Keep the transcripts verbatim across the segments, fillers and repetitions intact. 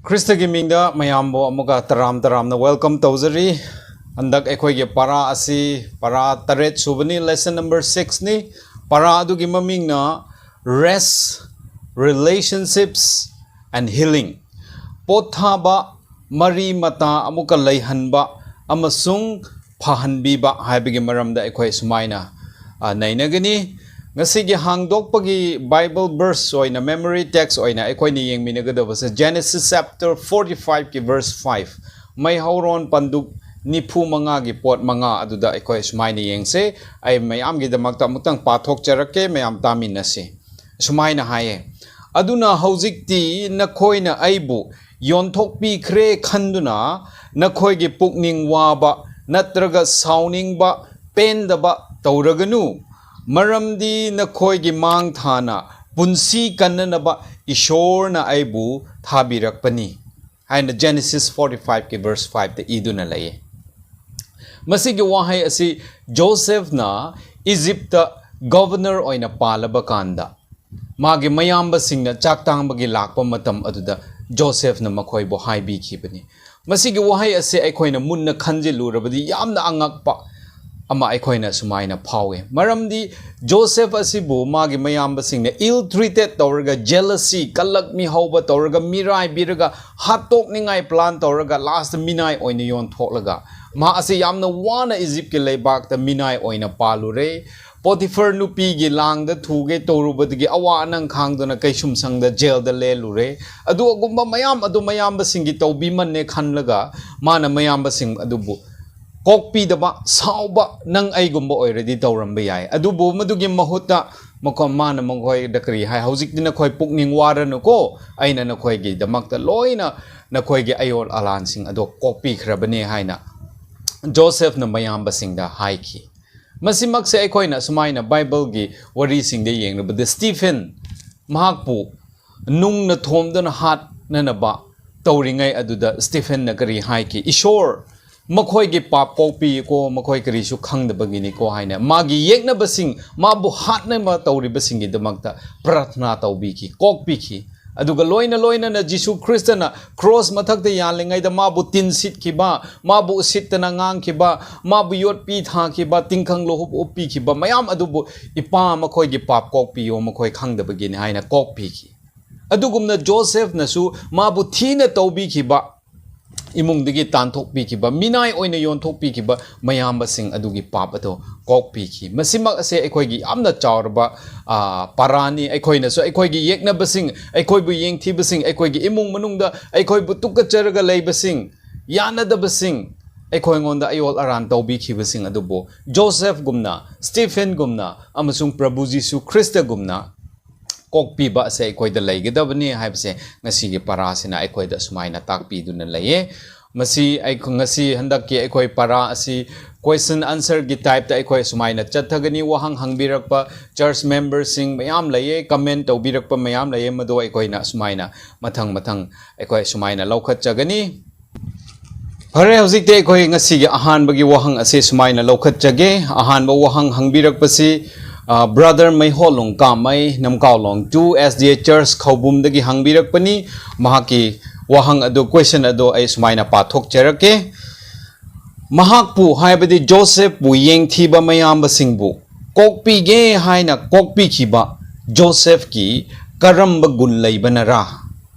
ꯈ꯭ꯔꯤꯁꯇꯒꯤ ꯃꯤꯡꯗ ꯃꯌꯥꯝꯕꯨ ꯑꯃꯨꯛꯀ ꯇꯔꯥꯝ ꯇꯔꯥꯝꯅ welcome ꯇꯧꯖꯔꯤ꯫ ꯍꯟꯗꯛ ꯑꯩꯈꯣꯏꯒꯤ ꯄꯔꯥ ꯑꯁꯤ ꯄꯔꯥ ꯇꯔꯦꯠ ꯁꯨꯕꯅꯤ, lesson number six ꯅꯤ꯫ ꯄꯔꯥ ꯑꯗꯨꯒꯤ ꯃꯃꯤꯡꯅ Rest, Relationships and Healing꯫ ꯄꯣꯠꯊꯥꯕ, ꯃꯔꯤ ꯃꯇꯥ ꯑꯃꯨꯛꯀ ꯂꯩꯍꯟꯕ ꯑꯃꯁꯨꯡ ꯐꯍꯟꯕꯤꯕ ꯍꯥꯏꯕꯒꯤ ꯃꯔꯝꯗ ꯑꯩꯈꯣꯏ ꯁꯨꯃꯥꯏꯅ, ꯑ, ꯅꯩꯅꯒꯅꯤ꯫ ꯉꯁꯤꯒꯤ ꯍꯥꯡꯗꯣꯛꯄꯒꯤ Bible verse ꯑꯣꯏꯅ, memory text ꯑꯣꯏꯅ ꯑꯩꯈꯣꯏꯅ ꯌꯦꯡꯃꯤꯟꯅꯒꯗꯕꯁꯦ Genesis chapter forty five ꯀꯤ verse five꯫ ꯃꯩꯍꯧꯔꯣꯟ ꯄꯟꯗꯨꯞ ꯅꯤꯐꯨ ꯃꯉꯥꯒꯤ ꯄꯣꯠ ꯃꯉꯥ ꯑꯗꯨꯗ ꯑꯩꯈꯣꯏ ꯁꯨꯃꯥꯏꯅ ꯌꯦꯡꯁꯦ꯫ ꯑꯩ ꯃꯌꯥꯝꯒꯤꯗꯃꯛꯇ ꯑꯃꯨꯛꯇꯪ ꯄꯥꯊꯣꯛꯆꯔꯛꯀꯦ, ꯃꯌꯥꯝ ꯇꯥꯃꯤꯟꯅꯁꯤ꯫ ꯁꯨꯃꯥꯏꯅ ꯍꯥꯏꯌꯦ, "ꯑꯗꯨꯅ ꯍꯧꯖꯤꯛꯇꯤ ꯅꯈꯣꯏꯅ ꯑꯩꯕꯨ ꯌꯣꯟꯊꯣꯛꯄꯤꯈ꯭ꯔꯦ ꯈꯟꯗꯨꯅ ꯅꯈꯣꯏꯒꯤ ꯄꯨꯛꯅꯤꯡ ꯋꯥꯕ ꯅꯠꯇ꯭ꯔꯒ ꯁꯥꯎꯅꯤꯡꯕ, ꯄꯦꯟꯗꯕ ꯇꯧꯔꯒꯅꯨ, ꯃꯔꯝꯗꯤ ꯅꯈꯣꯏꯒꯤ ꯃꯥꯡ ꯊꯥꯅ ꯄꯨꯟꯁꯤ ꯀꯟꯅꯅꯕ ꯏꯁꯣꯔꯅ ꯑꯩꯕꯨ ꯊꯥꯕꯤꯔꯛꯄꯅꯤ" ꯍꯥꯏꯅ Genesis forty five ꯀꯤ verse five ꯇ ꯏꯗꯨꯅ ꯂꯩꯌꯦ꯫ ꯃꯁꯤꯒꯤ ꯋꯥꯍꯩ ꯑꯁꯤ ꯖꯣꯁꯦꯐꯅ ꯏꯖꯤꯞꯇ governor ꯑꯣꯏꯅ ꯄꯥꯜꯂꯕ ꯀꯥꯟꯗ, ꯃꯥꯒꯤ ꯃꯌꯥꯝꯕꯁꯤꯡꯅ ꯆꯥꯛ ꯇꯥꯡꯕꯒꯤ ꯂꯥꯛꯄ ꯃꯇꯝ ꯑꯗꯨꯗ ꯖꯣꯁꯦꯐꯅ ꯃꯈꯣꯏꯕꯨ ꯍꯥꯏꯕꯤꯈꯤꯕꯅꯤ꯫ ꯃꯁꯤꯒꯤ ꯋꯥꯍꯩ ꯑꯁꯤ ꯑꯩꯈꯣꯏꯅ ꯃꯨꯟꯅ ꯈꯟꯖꯤꯜꯂꯨꯔꯕꯗꯤ ꯌꯥꯝꯅ ꯑꯉꯛꯄ ꯑꯃ ꯑꯩꯈꯣꯏꯅ ꯁꯨꯃꯥꯏꯅ ꯐꯥꯎꯏ꯫ ꯃꯔꯝꯗꯤ ꯖꯣꯁꯦꯐ ꯑꯁꯤꯕꯨ ꯃꯥꯒꯤ ꯃꯌꯥꯝꯕꯁꯤꯡꯅ ill treated ꯇꯧꯔꯒ, jealousy, ꯀꯜꯂꯛ ꯃꯤꯍꯧꯕ ꯇꯧꯔꯒ, ꯃꯤꯔꯥꯏꯕꯤꯔꯒ, ꯍꯥꯠꯇꯣꯛꯅꯤꯡꯉꯥꯏ plan ꯇꯧꯔꯒ, last ꯃꯤꯅꯥꯏ ꯑꯣꯏꯅ ꯌꯣꯟꯊꯣꯛꯂꯒ, ꯃꯍꯥꯛ ꯑꯁꯤ ꯌꯥꯝꯅ ꯋꯥꯅ ꯏꯖꯤꯞꯀꯤ ꯂꯩꯕꯥꯛꯇ ꯃꯤꯅꯥꯏ ꯑꯣꯏꯅ ꯄꯥꯜꯂꯨꯔꯦ꯫ ꯄꯣꯇꯤꯐꯔ ꯅꯨꯄꯤꯒꯤ ꯂꯥꯡꯗ ꯊꯨꯒꯦ ꯇꯧꯔꯨꯕꯗꯒꯤ ꯑꯋꯥ ꯑꯅꯪ ꯈꯥꯡꯗꯨꯅ ꯀꯩꯁꯨꯝꯁꯪꯗ ꯖꯦꯜꯗ ꯂꯦꯜꯂꯨꯔꯦ꯫ ꯑꯗꯨꯒꯨꯝꯕ ꯃꯌꯥꯝ ꯑꯗꯨ ꯃꯌꯥꯝꯕꯁꯤꯡꯒꯤ ꯇꯧꯕꯤꯃꯜꯅꯦ ꯈꯜꯂꯒ ꯃꯥꯅ ꯃꯌꯥꯝꯕꯁꯤꯡ ꯑꯗꯨꯕꯨ ꯀꯣꯛꯄꯤꯗꯕ, ꯁꯥꯎꯕ, ꯅꯪ ꯑꯩꯒꯨꯝꯕ ꯑꯣꯏꯔꯗꯤ ꯇꯧꯔꯝꯕ ꯌꯥꯏ꯫ ꯑꯗꯨꯕꯨ ꯃꯗꯨꯒꯤ ꯃꯍꯨꯠꯇ ꯃꯈꯣ-, ꯃꯥꯅ ꯃꯈꯣꯏꯗ ꯀꯔꯤ ꯍꯥꯏ? "ꯍꯧꯖꯤꯛꯇꯤ ꯅꯈꯣꯏ ꯄꯨꯛꯅꯤꯡ ꯋꯥꯔꯅꯨꯀꯣ, ꯑꯩꯅ ꯅꯈꯣꯏꯒꯤꯗꯃꯛꯇ ꯂꯣꯏꯅ ꯅꯈꯣꯏꯒꯤ ꯑꯌꯣꯜ ꯑꯂꯥꯟꯁꯤꯡ ꯑꯗꯣ ꯀꯣꯛꯄꯤꯈ꯭ꯔꯕꯅꯦ" ꯍꯥꯏꯅ ꯖꯣꯁꯦꯐꯅ ꯃꯌꯥꯝꯕꯁꯤꯡꯗ ꯍꯥꯏꯈꯤ꯫ ꯃꯁꯤꯃꯛꯁꯦ ꯑꯩꯈꯣꯏꯅ ꯁꯨꯃꯥꯏꯅ ꯕꯥꯏꯕꯜꯒꯤ ꯋꯥꯔꯤꯁꯤꯡꯗ ꯌꯦꯡꯂꯕꯗ, ꯁ꯭ꯇꯤꯐꯦꯟ ꯃꯍꯥꯛꯄꯨ ꯅꯨꯡꯅ ꯊꯣꯝꯗꯨꯅ ꯍꯥꯠꯅꯅꯕ ꯇꯧꯔꯤꯉꯩ ꯑꯗꯨꯗ ꯁ꯭ꯇꯤꯐꯦꯟꯅ ꯀꯔꯤ ꯍꯥꯏꯈꯤ? "ꯏꯁꯣꯔ, ꯃꯈꯣꯏꯒꯤ ꯄꯥꯞ ꯀꯣꯛꯄꯤꯌꯨꯀꯣ, ꯃꯈꯣꯏ ꯀꯔꯤꯁꯨ ꯈꯪꯗꯕꯒꯤꯅꯤꯀꯣ" ꯍꯥꯏꯅ ꯃꯥꯒꯤ ꯌꯦꯛꯅꯕꯁꯤꯡ, ꯃꯥꯕꯨ ꯍꯥꯠꯅꯕ ꯇꯧꯔꯤꯕꯁꯤꯡꯒꯤꯗꯃꯛꯇ ꯄ꯭ꯔꯥꯊꯅꯥ ꯇꯧꯕꯤꯈꯤ, ꯀꯣꯛꯄꯤꯈꯤ꯫ ꯑꯗꯨꯒ ꯂꯣꯏꯅ ꯂꯣꯏꯅꯅ ꯖꯤꯁꯨ ꯈ꯭ꯔꯤꯁꯇꯅ ꯀ꯭ꯔꯣꯁ ꯃꯊꯛꯇ ꯌꯥꯜꯂꯤꯉꯩꯗ ꯃꯥꯕꯨ ꯇꯤꯟ ꯁꯤꯠꯈꯤꯕ, ꯃꯥꯕꯨ ꯎꯁꯤꯠꯇꯅ ꯉꯥꯡꯈꯤꯕ, ꯃꯥꯕꯨ ꯌꯣꯠꯄꯤ ꯊꯥꯈꯤꯕ, ꯇꯤꯡꯈꯪ ꯂꯨꯍꯨꯞ ꯎꯞꯄꯤꯈꯤꯕ ꯃꯌꯥꯝ ꯑꯗꯨꯕꯨ, "ꯏꯄꯥ, ꯃꯈꯣꯏꯒꯤ ꯄꯥꯞ ꯀꯣꯛꯄꯤꯌꯣ, ꯃꯈꯣꯏ ꯈꯪꯗꯕꯒꯤꯅꯤ" ꯍꯥꯏꯅ ꯀꯣꯛꯄꯤꯈꯤ꯫ ꯑꯗꯨꯒꯨꯝꯅ ꯖꯣꯁꯦꯐꯅꯁꯨ ꯃꯥꯕꯨ ꯊꯤꯅ ꯇꯧꯕꯤꯈꯤꯕ, ꯏꯃꯨꯡꯗꯒꯤ ꯇꯥꯟꯊꯣꯛꯄꯤꯈꯤꯕ, ꯃꯤꯅꯥꯏ ꯑꯣꯏꯅ ꯌꯣꯟꯊꯣꯛꯄꯤꯈꯤꯕ ꯃꯌꯥꯝꯕꯁꯤꯡ ꯑꯗꯨꯒꯤ ꯄꯥꯞ ꯑꯗꯣ ꯀꯣꯛꯄꯤꯈꯤ꯫ ꯃꯁꯤꯃꯛ ꯑꯁꯦ ꯑꯩꯈꯣꯏꯒꯤ ꯌꯥꯝꯅ ꯆꯥꯎꯔꯕ, ꯑ, ꯄꯔꯥꯅꯤ꯫ ꯑꯩꯈꯣꯏꯅꯁꯨ ꯑꯩꯈꯣꯏꯒꯤ ꯌꯦꯛꯅꯕꯁꯤꯡ, ꯑꯩꯈꯣꯏꯕꯨ ꯌꯦꯡꯊꯤꯕꯁꯤꯡ, ꯑꯩꯈꯣꯏꯒꯤ ꯏꯃꯨꯡ ꯃꯅꯨꯡꯗ ꯑꯩꯈꯣꯏꯕꯨ ꯇꯨꯀꯠꯆꯔꯒ ꯂꯩꯕꯁꯤꯡ, ꯌꯥꯅꯗꯕꯁꯤꯡ, ꯑꯩꯈꯣꯏꯉꯣꯟꯗ ꯑꯌꯣꯜ ꯑꯔꯥꯟ ꯇꯧꯕꯤꯈꯤꯕꯁꯤꯡ ꯑꯗꯨꯕꯨ ꯖꯣꯁꯦꯐꯒꯨꯝꯅ, ꯁ꯭ꯇꯤꯐꯦꯟꯒꯨꯝꯅ ꯑꯃꯁꯨꯡ ꯄ꯭ꯔꯚꯨ ꯖꯤꯁꯨ ꯈ꯭ꯔꯤꯁꯇꯒꯨꯝꯅ ꯀꯣꯛꯄꯤꯕ ꯑꯁꯦ ꯑꯩꯈꯣꯏꯗ ꯂꯩꯒꯗꯕꯅꯤ ꯍꯥꯏꯕꯁꯦ ꯉꯁꯤꯒꯤ ꯄꯔꯥꯁꯤꯅ ꯑꯩꯈꯣꯏꯗ ꯁꯨꯃꯥꯏꯅ ꯇꯥꯛꯄꯤꯗꯨꯅ ꯂꯩꯌꯦ꯫ ꯃꯁꯤ ꯑꯩ-, ꯉꯁꯤ ꯍꯟꯗꯛꯀꯤ ꯑꯩꯈꯣꯏ ꯄꯔꯥ ꯑꯁꯤ question answer ꯒꯤ type ꯇ ꯑꯩꯈꯣꯏ ꯁꯨꯃꯥꯏꯅ ꯆꯠꯊꯒꯅꯤ꯫ ꯋꯥꯍꯪ ꯍꯪꯕꯤꯔꯛꯄ church member ꯁꯤꯡ ꯃꯌꯥꯝ ꯂꯩꯌꯦ, comment ꯇꯧꯕꯤꯔꯛꯄ ꯃꯌꯥꯝ ꯂꯩꯌꯦ, ꯃꯗꯨ ꯑꯩꯈꯣꯏꯅ ꯁꯨꯃꯥꯏꯅ ꯃꯊꯪ ꯃꯊꯪ ꯑꯩꯈꯣꯏ ꯁꯨꯃꯥꯏꯅ ꯂꯧꯈꯠꯆꯒꯅꯤ꯫ ꯐꯔꯦ, ꯍꯧꯖꯤꯛꯇꯤ ꯑꯩꯈꯣꯏ ꯉꯁꯤꯒꯤ ꯑꯍꯥꯟꯕꯒꯤ ꯋꯥꯍꯪ ꯑꯁꯤ ꯁꯨꯃꯥꯏꯅ ꯂꯧꯈꯠꯆꯒꯦ꯫ ꯑꯍꯥꯟꯕ ꯋꯥꯍꯪ ꯍꯪꯕꯤꯔꯛꯄꯁꯤ, ꯑ, brother ꯃꯩꯍꯣꯠꯂꯣꯡ ꯀꯥꯃꯩ, ꯅꯝꯀꯥꯎꯂꯣꯡ two S D A church ꯈꯧꯕꯨꯝꯗꯒꯤ ꯍꯪꯕꯤꯔꯛꯄꯅꯤ꯫ ꯃꯍꯥꯛꯀꯤ ꯋꯥꯍꯪ ꯑꯗꯨ, question ꯑꯗꯨ ꯑꯩ ꯁꯨꯃꯥꯏꯅ ꯄꯥꯊꯣꯛꯆꯔꯛꯀꯦ꯫ ꯃꯍꯥꯛꯄꯨ, ꯍꯥꯏꯕꯗꯤ ꯖꯣꯁꯦꯐꯄꯨ ꯌꯦꯡꯊꯤꯕ ꯃꯌꯥꯝꯕꯁꯤꯡꯕꯨ ꯀꯣꯛꯄꯤꯒꯦ ꯍꯥꯏꯅ ꯀꯣꯛꯄꯤꯈꯤꯕ ꯖꯣꯁꯦꯐꯀꯤ ꯀꯔꯝꯕ ꯒꯨꯟ ꯂꯩꯕꯅꯔꯥ?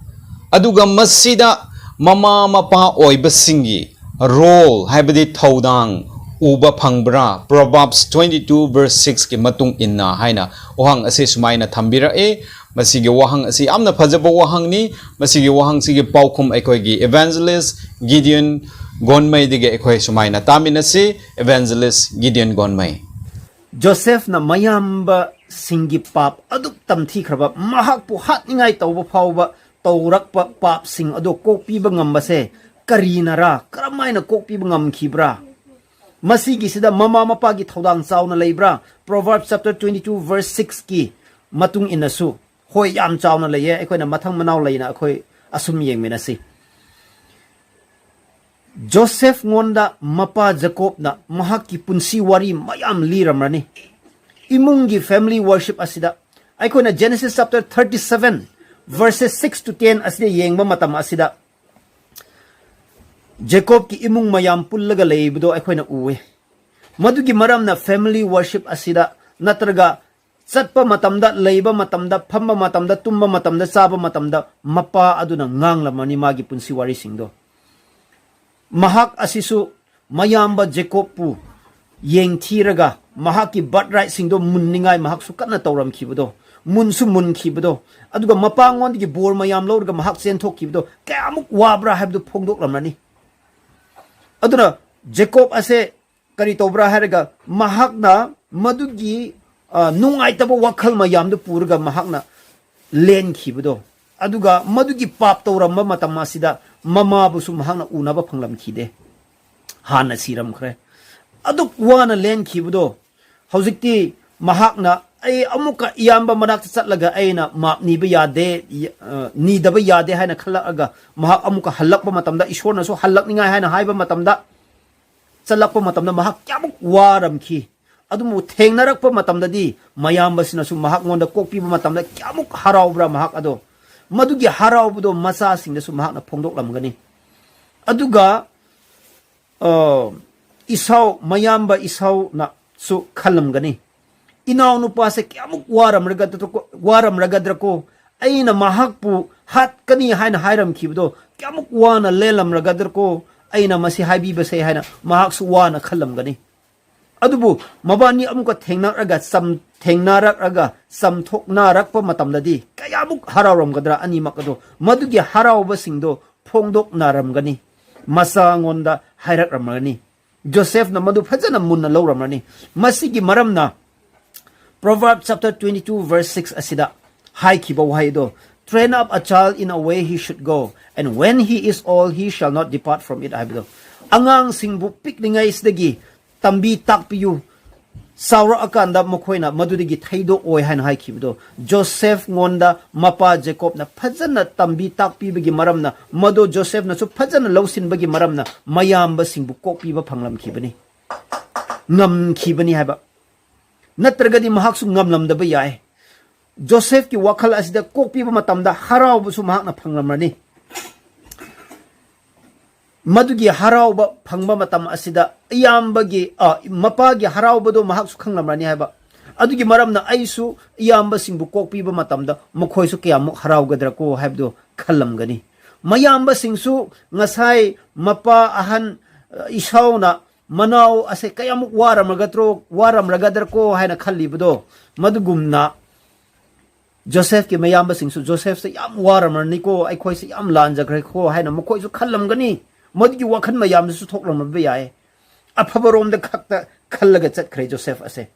ꯑꯗꯨꯒ ꯃꯁꯤꯗ ꯃꯃꯥ ꯃꯄꯥ ꯑꯣꯏꯕꯁꯤꯡꯒꯤ role, ꯍꯥꯏꯕꯗꯤ ꯊꯧꯗꯥꯡ ꯎꯕ ꯐꯪꯕ꯭ꯔꯥ? Proverbs twenty two verse six ꯀꯤ ꯃꯇꯨꯡ ꯏꯟꯅ ꯍꯥꯏꯅ ꯋꯥꯍꯪ ꯑꯁꯤ ꯁꯨꯃꯥꯏꯅ ꯊꯝꯕꯤꯔꯛꯑꯦ꯫ ꯃꯁꯤꯒꯤ ꯋꯥꯍꯪ ꯑꯁꯤ ꯌꯥꯝꯅ ꯐꯖꯕ ꯋꯥꯍꯪꯅꯤ꯫ ꯃꯁꯤꯒꯤ ꯋꯥꯍꯪꯁꯤꯒꯤ ꯄꯥꯎꯈꯨꯝ ꯑꯩꯈꯣꯏꯒꯤ evangelist ꯒꯤꯗꯤꯌꯟ ꯒꯣꯟꯃꯩꯗꯒꯤ ꯑꯩꯈꯣꯏ ꯁꯨꯃꯥꯏꯅ ꯇꯥꯃꯤꯟꯅꯁꯤ꯫ Evangelist ꯒꯤꯗꯤꯌꯟ ꯒꯣꯟꯃꯩ꯫ ꯖꯣꯁꯦꯐꯅ ꯃꯌꯥꯝꯕꯁꯤꯡꯒꯤ ꯄꯥꯞ ꯑꯗꯨꯛ ꯇꯝꯊꯤꯈ꯭ꯔꯕ, ꯃꯍꯥꯛꯄꯨ ꯍꯥꯠꯅꯤꯡꯉꯥꯏ ꯇꯧꯕ ꯐꯥꯎꯕ ꯇꯧꯔꯛꯄ ꯄꯥꯞꯁꯤꯡ ꯑꯗꯨ ꯀꯣꯛꯄꯤꯕ ꯉꯝꯕꯁꯦ ꯀꯔꯤꯅꯔꯥ? ꯀꯔꯝꯍꯥꯏꯅ ꯀꯣꯛꯄꯤꯕ ꯉꯝꯈꯤꯕ꯭ꯔꯥ? ꯃꯁꯤꯒꯤꯁꯤꯗ ꯃꯃꯥ ꯃꯄꯥꯒꯤ ꯊꯧꯗꯥꯡ ꯆꯥꯎꯅ ꯂꯩꯕ꯭ꯔꯥ? Proverbs chapter twenty two verse six ꯀꯤ ꯃꯇꯨꯡ ꯏꯟꯅꯁꯨ, ꯍꯣꯏ, ꯌꯥꯝ ꯆꯥꯎꯅ ꯂꯩꯌꯦ꯫ ꯑꯩꯈꯣꯏꯅ ꯃꯊꯪ ꯃꯅꯥꯎ ꯂꯩꯅ ꯑꯩꯈꯣꯏ ꯑꯁꯨꯝ ꯌꯦꯡꯃꯤꯟꯅꯁꯤ꯫ ꯖꯣꯁꯦꯐ ꯉꯣꯟꯗ ꯃꯄꯥ ꯖꯦꯀꯣꯕꯅ ꯃꯍꯥꯛꯀꯤ ꯄꯨꯟꯁꯤ ꯋꯥꯔꯤ ꯃꯌꯥꯝ ꯂꯤꯔꯝꯂꯅꯤ꯫ ꯏꯃꯨꯡꯒꯤ family worship ꯑꯁꯤꯗ ꯑꯩꯈꯣꯏꯅ Genesis chapter thirty seven Verses six to ten ꯑꯁꯤꯗ ꯌꯦꯡꯕ ꯃꯇꯝ ꯑꯁꯤꯗ ꯖꯦꯀꯣꯕꯀꯤ ꯏꯃꯨꯡ ꯃꯌꯥꯝ ꯄꯨꯜꯂꯒ ꯂꯩꯕꯗꯣ ꯑꯩꯈꯣꯏꯅ ꯎꯏ꯫ ꯃꯗꯨꯒꯤ ꯃꯔꯝꯅ family worship ꯑꯁꯤꯗ, ꯅꯠꯇ꯭ꯔꯒ ꯆꯠꯄ ꯃꯇꯝꯗ, ꯂꯩꯕ ꯃꯇꯝꯗ, ꯐꯝꯕ ꯃꯇꯝꯗ, ꯇꯨꯝꯕ ꯃꯇꯝꯗ, ꯆꯥꯕ ꯃꯇꯝꯗ ꯃꯄꯥ ꯑꯗꯨꯅ ꯉꯥꯡꯂꯝꯃꯅꯤ ꯃꯥꯒꯤ ꯄꯨꯟꯁꯤ ꯋꯥꯔꯤꯁꯤꯡꯗꯣ꯫ ꯃꯍꯥꯛ ꯑꯁꯤꯁꯨ ꯃꯌꯥꯝꯕ ꯖꯦꯀꯣꯕꯄꯨ ꯌꯦꯡꯊꯤꯔꯒ ꯃꯍꯥꯛꯀꯤ birthright ꯁꯤꯡꯗꯣ ꯃꯨꯟꯅꯤꯡꯉꯥꯏ ꯃꯍꯥꯛꯁꯨ ꯀꯟꯅ ꯇꯧꯔꯝꯈꯤꯕꯗꯣ, ꯃꯨꯟꯁꯨ ꯃꯨꯟꯈꯤꯕꯗꯣ, ꯑꯗꯨꯒ ꯃꯄꯥꯉꯣꯟꯗꯒꯤ ꯕꯣꯔ ꯃꯌꯥꯝ ꯂꯧꯔꯒ ꯃꯍꯥꯛ ꯆꯦꯟꯊꯣꯛꯈꯤꯕꯗꯣ ꯀꯌꯥꯃꯨꯛ ꯋꯥꯕ꯭ꯔꯥ ꯍꯥꯏꯕꯗꯨ ꯐꯣꯡꯗꯣꯛꯂꯝꯂꯅꯤ꯫ ꯑꯗꯨꯅ ꯖꯦꯀꯣꯕ ꯑꯁꯦ ꯀꯔꯤ ꯇꯧꯕ꯭ꯔꯥ ꯍꯥꯏꯔꯒ, ꯃꯍꯥꯛꯅ ꯃꯗꯨꯒꯤ, ꯑ, ꯅꯨꯡꯉꯥꯏꯇꯕ ꯋꯥꯈꯜ ꯃꯌꯥꯝꯗꯨ ꯄꯨꯔꯒ ꯃꯍꯥꯛꯅ ꯂꯦꯟꯈꯤꯕꯗꯣ, ꯑꯗꯨꯒ ꯃꯗꯨꯒꯤ ꯄꯥꯞ ꯇꯧꯔꯝꯕ ꯃꯇꯝ ꯑꯁꯤꯗ ꯃꯃꯥꯕꯨꯁꯨ ꯃꯍꯥꯛꯅ ꯎꯅꯕ ꯐꯪꯂꯝꯈꯤꯗꯦ꯫ ꯍꯥꯟꯅ ꯁꯤꯔꯝꯈ꯭ꯔꯦ꯫ ꯑꯗꯨꯛ ꯋꯥꯅ ꯂꯦꯟꯈꯤꯕꯗꯣ, ꯍꯧꯖꯤꯛꯇꯤ ꯃꯍꯥꯛꯅ, "ꯑꯩ ꯑꯃꯨꯛꯀ ꯏꯌꯥꯝꯕ ꯃꯅꯥꯛꯇ ꯆꯠꯂꯒ ꯑꯩꯅ ꯃꯥꯞ ꯅꯤꯕ ꯌꯥꯗꯦ, ꯅꯤꯗꯕ ꯌꯥꯗꯦ" ꯍꯥꯏꯅ ꯈꯜꯂꯛꯑꯒ, ꯃꯍꯥꯛ ꯑꯃꯨꯛꯀ ꯍꯜꯂꯛꯄ ꯃꯇꯝꯗ, ꯏꯁꯣꯔꯅꯁꯨ ꯍꯜꯂꯛꯅꯤꯡꯉꯥꯏ ꯍꯥꯏꯅ ꯍꯥꯏꯕ ꯃꯇꯝꯗ, ꯆꯠꯂꯛꯄ ꯃꯇꯝꯗ ꯃꯍꯥꯛ ꯀꯌꯥꯃꯨꯛ ꯋꯥꯔꯝꯈꯤ꯫ ꯑꯗꯨꯕꯨ ꯊꯦꯡꯅꯔꯛꯄ ꯃꯇꯝꯗꯗꯤ ꯃꯌꯥꯝꯕꯁꯤꯅꯁꯨ ꯃꯍꯥꯛꯉꯣꯟꯗ ꯀꯣꯛꯄꯤꯕ ꯃꯇꯝꯗ ꯀꯌꯥꯃꯨꯛ ꯍꯔꯥꯎꯕ꯭ꯔꯥ ꯃꯍꯥꯛ ꯑꯗꯣ꯫ ꯃꯗꯨꯒꯤ ꯍꯔꯥꯎꯕꯗꯣ ꯃꯆꯥꯁꯤꯡꯗꯁꯨ ꯃꯍꯥꯛꯅ ꯐꯣꯡꯗꯣꯛꯂꯝꯒꯅꯤ꯫ ꯑꯗꯨꯒ, ꯑ, ꯏꯁꯥꯎ, ꯃꯌꯥꯝꯕ ꯏꯁꯥꯎꯅꯁꯨ ꯈꯜꯂꯝꯒꯅꯤ, "ꯏꯅꯥꯎꯅꯨꯄꯥꯁꯦ ꯀꯌꯥꯃꯨꯛ ꯋꯥꯔꯝꯔꯒꯗ꯭ꯔꯀꯣ, ꯋꯥꯔꯝꯔꯒꯗ꯭ꯔꯀꯣ? ꯑꯩꯅ ꯃꯍꯥꯛꯄꯨ ꯍꯥꯠꯀꯅꯤ ꯍꯥꯏꯅ ꯍꯥꯏꯔꯝꯈꯤꯕꯗꯣ ꯀꯌꯥꯃꯨꯛ ꯋꯥꯅ ꯂꯦꯜꯂꯝꯔꯒꯗ꯭ꯔꯀꯣ? ꯑꯩꯅ ꯃꯁꯤ ꯍꯥꯏꯕꯤꯕꯁꯦ" ꯍꯥꯏꯅ ꯃꯍꯥꯛꯁꯨ ꯋꯥꯅ ꯈꯜꯂꯝꯒꯅꯤ꯫ ꯑꯗꯨꯕꯨ ꯃꯕꯥꯅꯤ ꯑꯃꯨꯛꯀ ꯊꯦꯡꯅꯔꯛꯑꯒ ꯆꯝ-, ꯊꯦꯡꯅꯔꯛꯑꯒ ꯆꯝꯊꯣꯛꯅꯔꯛꯄ ꯃꯇꯝꯗꯗꯤ ꯀꯌꯥꯃꯨꯛ ꯍꯔꯥꯎꯔꯝꯒꯗ꯭ꯔꯥ ꯑꯅꯤꯃꯛ ꯑꯗꯣ꯫ ꯃꯗꯨꯒꯤ ꯍꯔꯥꯎꯕꯁꯤꯡꯗꯣ ꯐꯣꯡꯗꯣꯛꯅꯔꯝꯒꯅꯤ꯫ ꯃꯆꯥꯉꯣꯟꯗ ꯍꯥꯏꯔꯛꯂꯝꯒꯅꯤ꯫ ꯖꯣꯁꯦꯐꯅ ꯃꯗꯨ ꯐꯖꯅ ꯃꯨꯟꯅ ꯂꯧꯔꯝꯂꯅꯤ꯫ ꯃꯁꯤꯒꯤ ꯃꯔꯝꯅ Proverbs chapter twenty-two verse six ꯑꯁꯤꯗ ꯍꯥꯏꯈꯤꯕ ꯋꯥꯍꯩꯗꯣ, "Train up a child in a way he should go, and when he is old, he shall not depart from it" ꯍꯥꯏꯕꯗꯣ꯫ ꯑꯉꯥꯡꯁꯤꯡꯕꯨ ꯄꯤꯛꯂꯤꯉꯩꯁꯤꯗꯒꯤ ꯇꯝꯕꯤ ꯇꯥꯛꯄꯤꯌꯨ, ꯆꯥꯎꯔꯛꯑꯀꯥꯟꯗ ꯃꯈꯣꯏꯅ ꯃꯗꯨꯗꯒꯤ ꯊꯩꯗꯣꯛꯑꯣꯏ ꯍꯥꯏꯅ ꯍꯥꯏꯈꯤꯕꯗꯣ, ꯖꯣꯁꯦꯐꯉꯣꯟꯗ ꯃꯄꯥ ꯖꯦꯀꯣꯕꯅ ꯐꯖꯅ ꯇꯝꯕꯤ ꯇꯥꯛꯄꯤꯕꯒꯤ ꯃꯔꯝꯅ, ꯃꯗꯨ ꯖꯣꯁꯦꯐꯅꯁꯨ ꯐꯖꯅ ꯂꯧꯁꯤꯟꯕꯒꯤ ꯃꯔꯝꯅ, ꯃꯌꯥꯝꯕꯁꯤꯡꯕꯨ ꯀꯣꯛꯄꯤꯕ ꯐꯪꯂꯝꯈꯤꯕꯅꯤ, ꯉꯝꯈꯤꯕꯅꯤ ꯍꯥꯏꯕ꯫ ꯅꯠꯇ꯭ꯔꯒꯗꯤ ꯃꯍꯥꯛꯁꯨ ꯉꯝꯂꯝꯗꯕ ꯌꯥꯏ꯫ ꯖꯣꯁꯦꯐꯀꯤ ꯋꯥꯈꯜ ꯑꯁꯤꯗ ꯀꯣꯛꯄꯤꯕ ꯃꯇꯝꯗ ꯍꯔꯥꯎꯕꯁꯨ ꯃꯍꯥꯛꯅ ꯐꯪꯂꯝꯂꯅꯤ꯫ ꯃꯗꯨꯒꯤ ꯍꯔꯥꯎꯕ ꯐꯪꯕ ꯃꯇꯝ ꯑꯁꯤꯗ ꯏꯌꯥꯝꯕꯒꯤ, ꯑ, ꯃꯄꯥꯒꯤ ꯍꯔꯥꯎꯕꯗꯣ ꯃꯍꯥꯛꯁꯨ ꯈꯪꯂꯝꯂꯅꯤ ꯍꯥꯏꯕ꯫ ꯑꯗꯨꯒꯤ ꯃꯔꯝꯅ ꯑꯩꯁꯨ ꯏꯌꯥꯝꯕꯁꯤꯡꯕꯨ ꯀꯣꯛꯄꯤꯕ ꯃꯇꯝꯗ ꯃꯈꯣꯏꯁꯨ ꯀꯌꯥꯃꯨꯛ ꯍꯔꯥꯎꯒꯗ꯭ꯔꯥꯀꯣ ꯍꯥꯏꯕꯗꯨ ꯈꯜꯂꯝꯒꯅꯤ꯫ ꯃꯌꯥꯝꯕꯁꯤꯡꯁꯨ ꯉꯁꯥꯏ ꯃꯄꯥ ꯑꯍꯟ, ꯑ, ꯏꯁꯥꯎꯅ ꯃꯅꯥꯎ ꯑꯁꯦ ꯀꯌꯥꯃꯨꯛ ꯋꯥꯔꯝꯂꯒꯗ꯭ꯔꯣ, ꯋꯥꯔꯝꯂꯒꯗ꯭ꯔꯀꯣ ꯍꯥꯏꯅ ꯈꯜꯂꯤꯕꯗꯣ, ꯃꯗꯨꯒꯨꯝꯅ ꯖꯣꯁꯦꯐꯀꯤ ꯃꯌꯥꯝꯕꯁꯤꯡꯁꯨ ꯖꯣꯁꯦꯐꯁꯦ ꯌꯥꯝ ꯋꯥꯔꯝꯂꯅꯤꯀꯣ, ꯑꯩꯈꯣꯏꯁꯦ ꯌꯥꯝ ꯂꯥꯟꯖꯈ꯭ꯔꯦꯀꯣ ꯍꯥꯏꯅ ꯃꯈꯣꯏꯁꯨ ꯈꯜꯂꯝꯒꯅꯤ꯫ ꯃꯗꯨꯒꯤ ꯋꯥꯈꯜ ꯃꯌꯥꯝꯗꯨꯁꯨ ꯊꯣꯛꯂꯝꯕ ꯌꯥꯏ꯫ ꯑꯐꯕꯔꯣꯝꯗ ꯈꯛꯇ ꯈꯜꯂꯒ ꯆꯠꯈ꯭ꯔꯦ ꯖꯣꯁꯦꯐ ꯑꯁꯦ꯫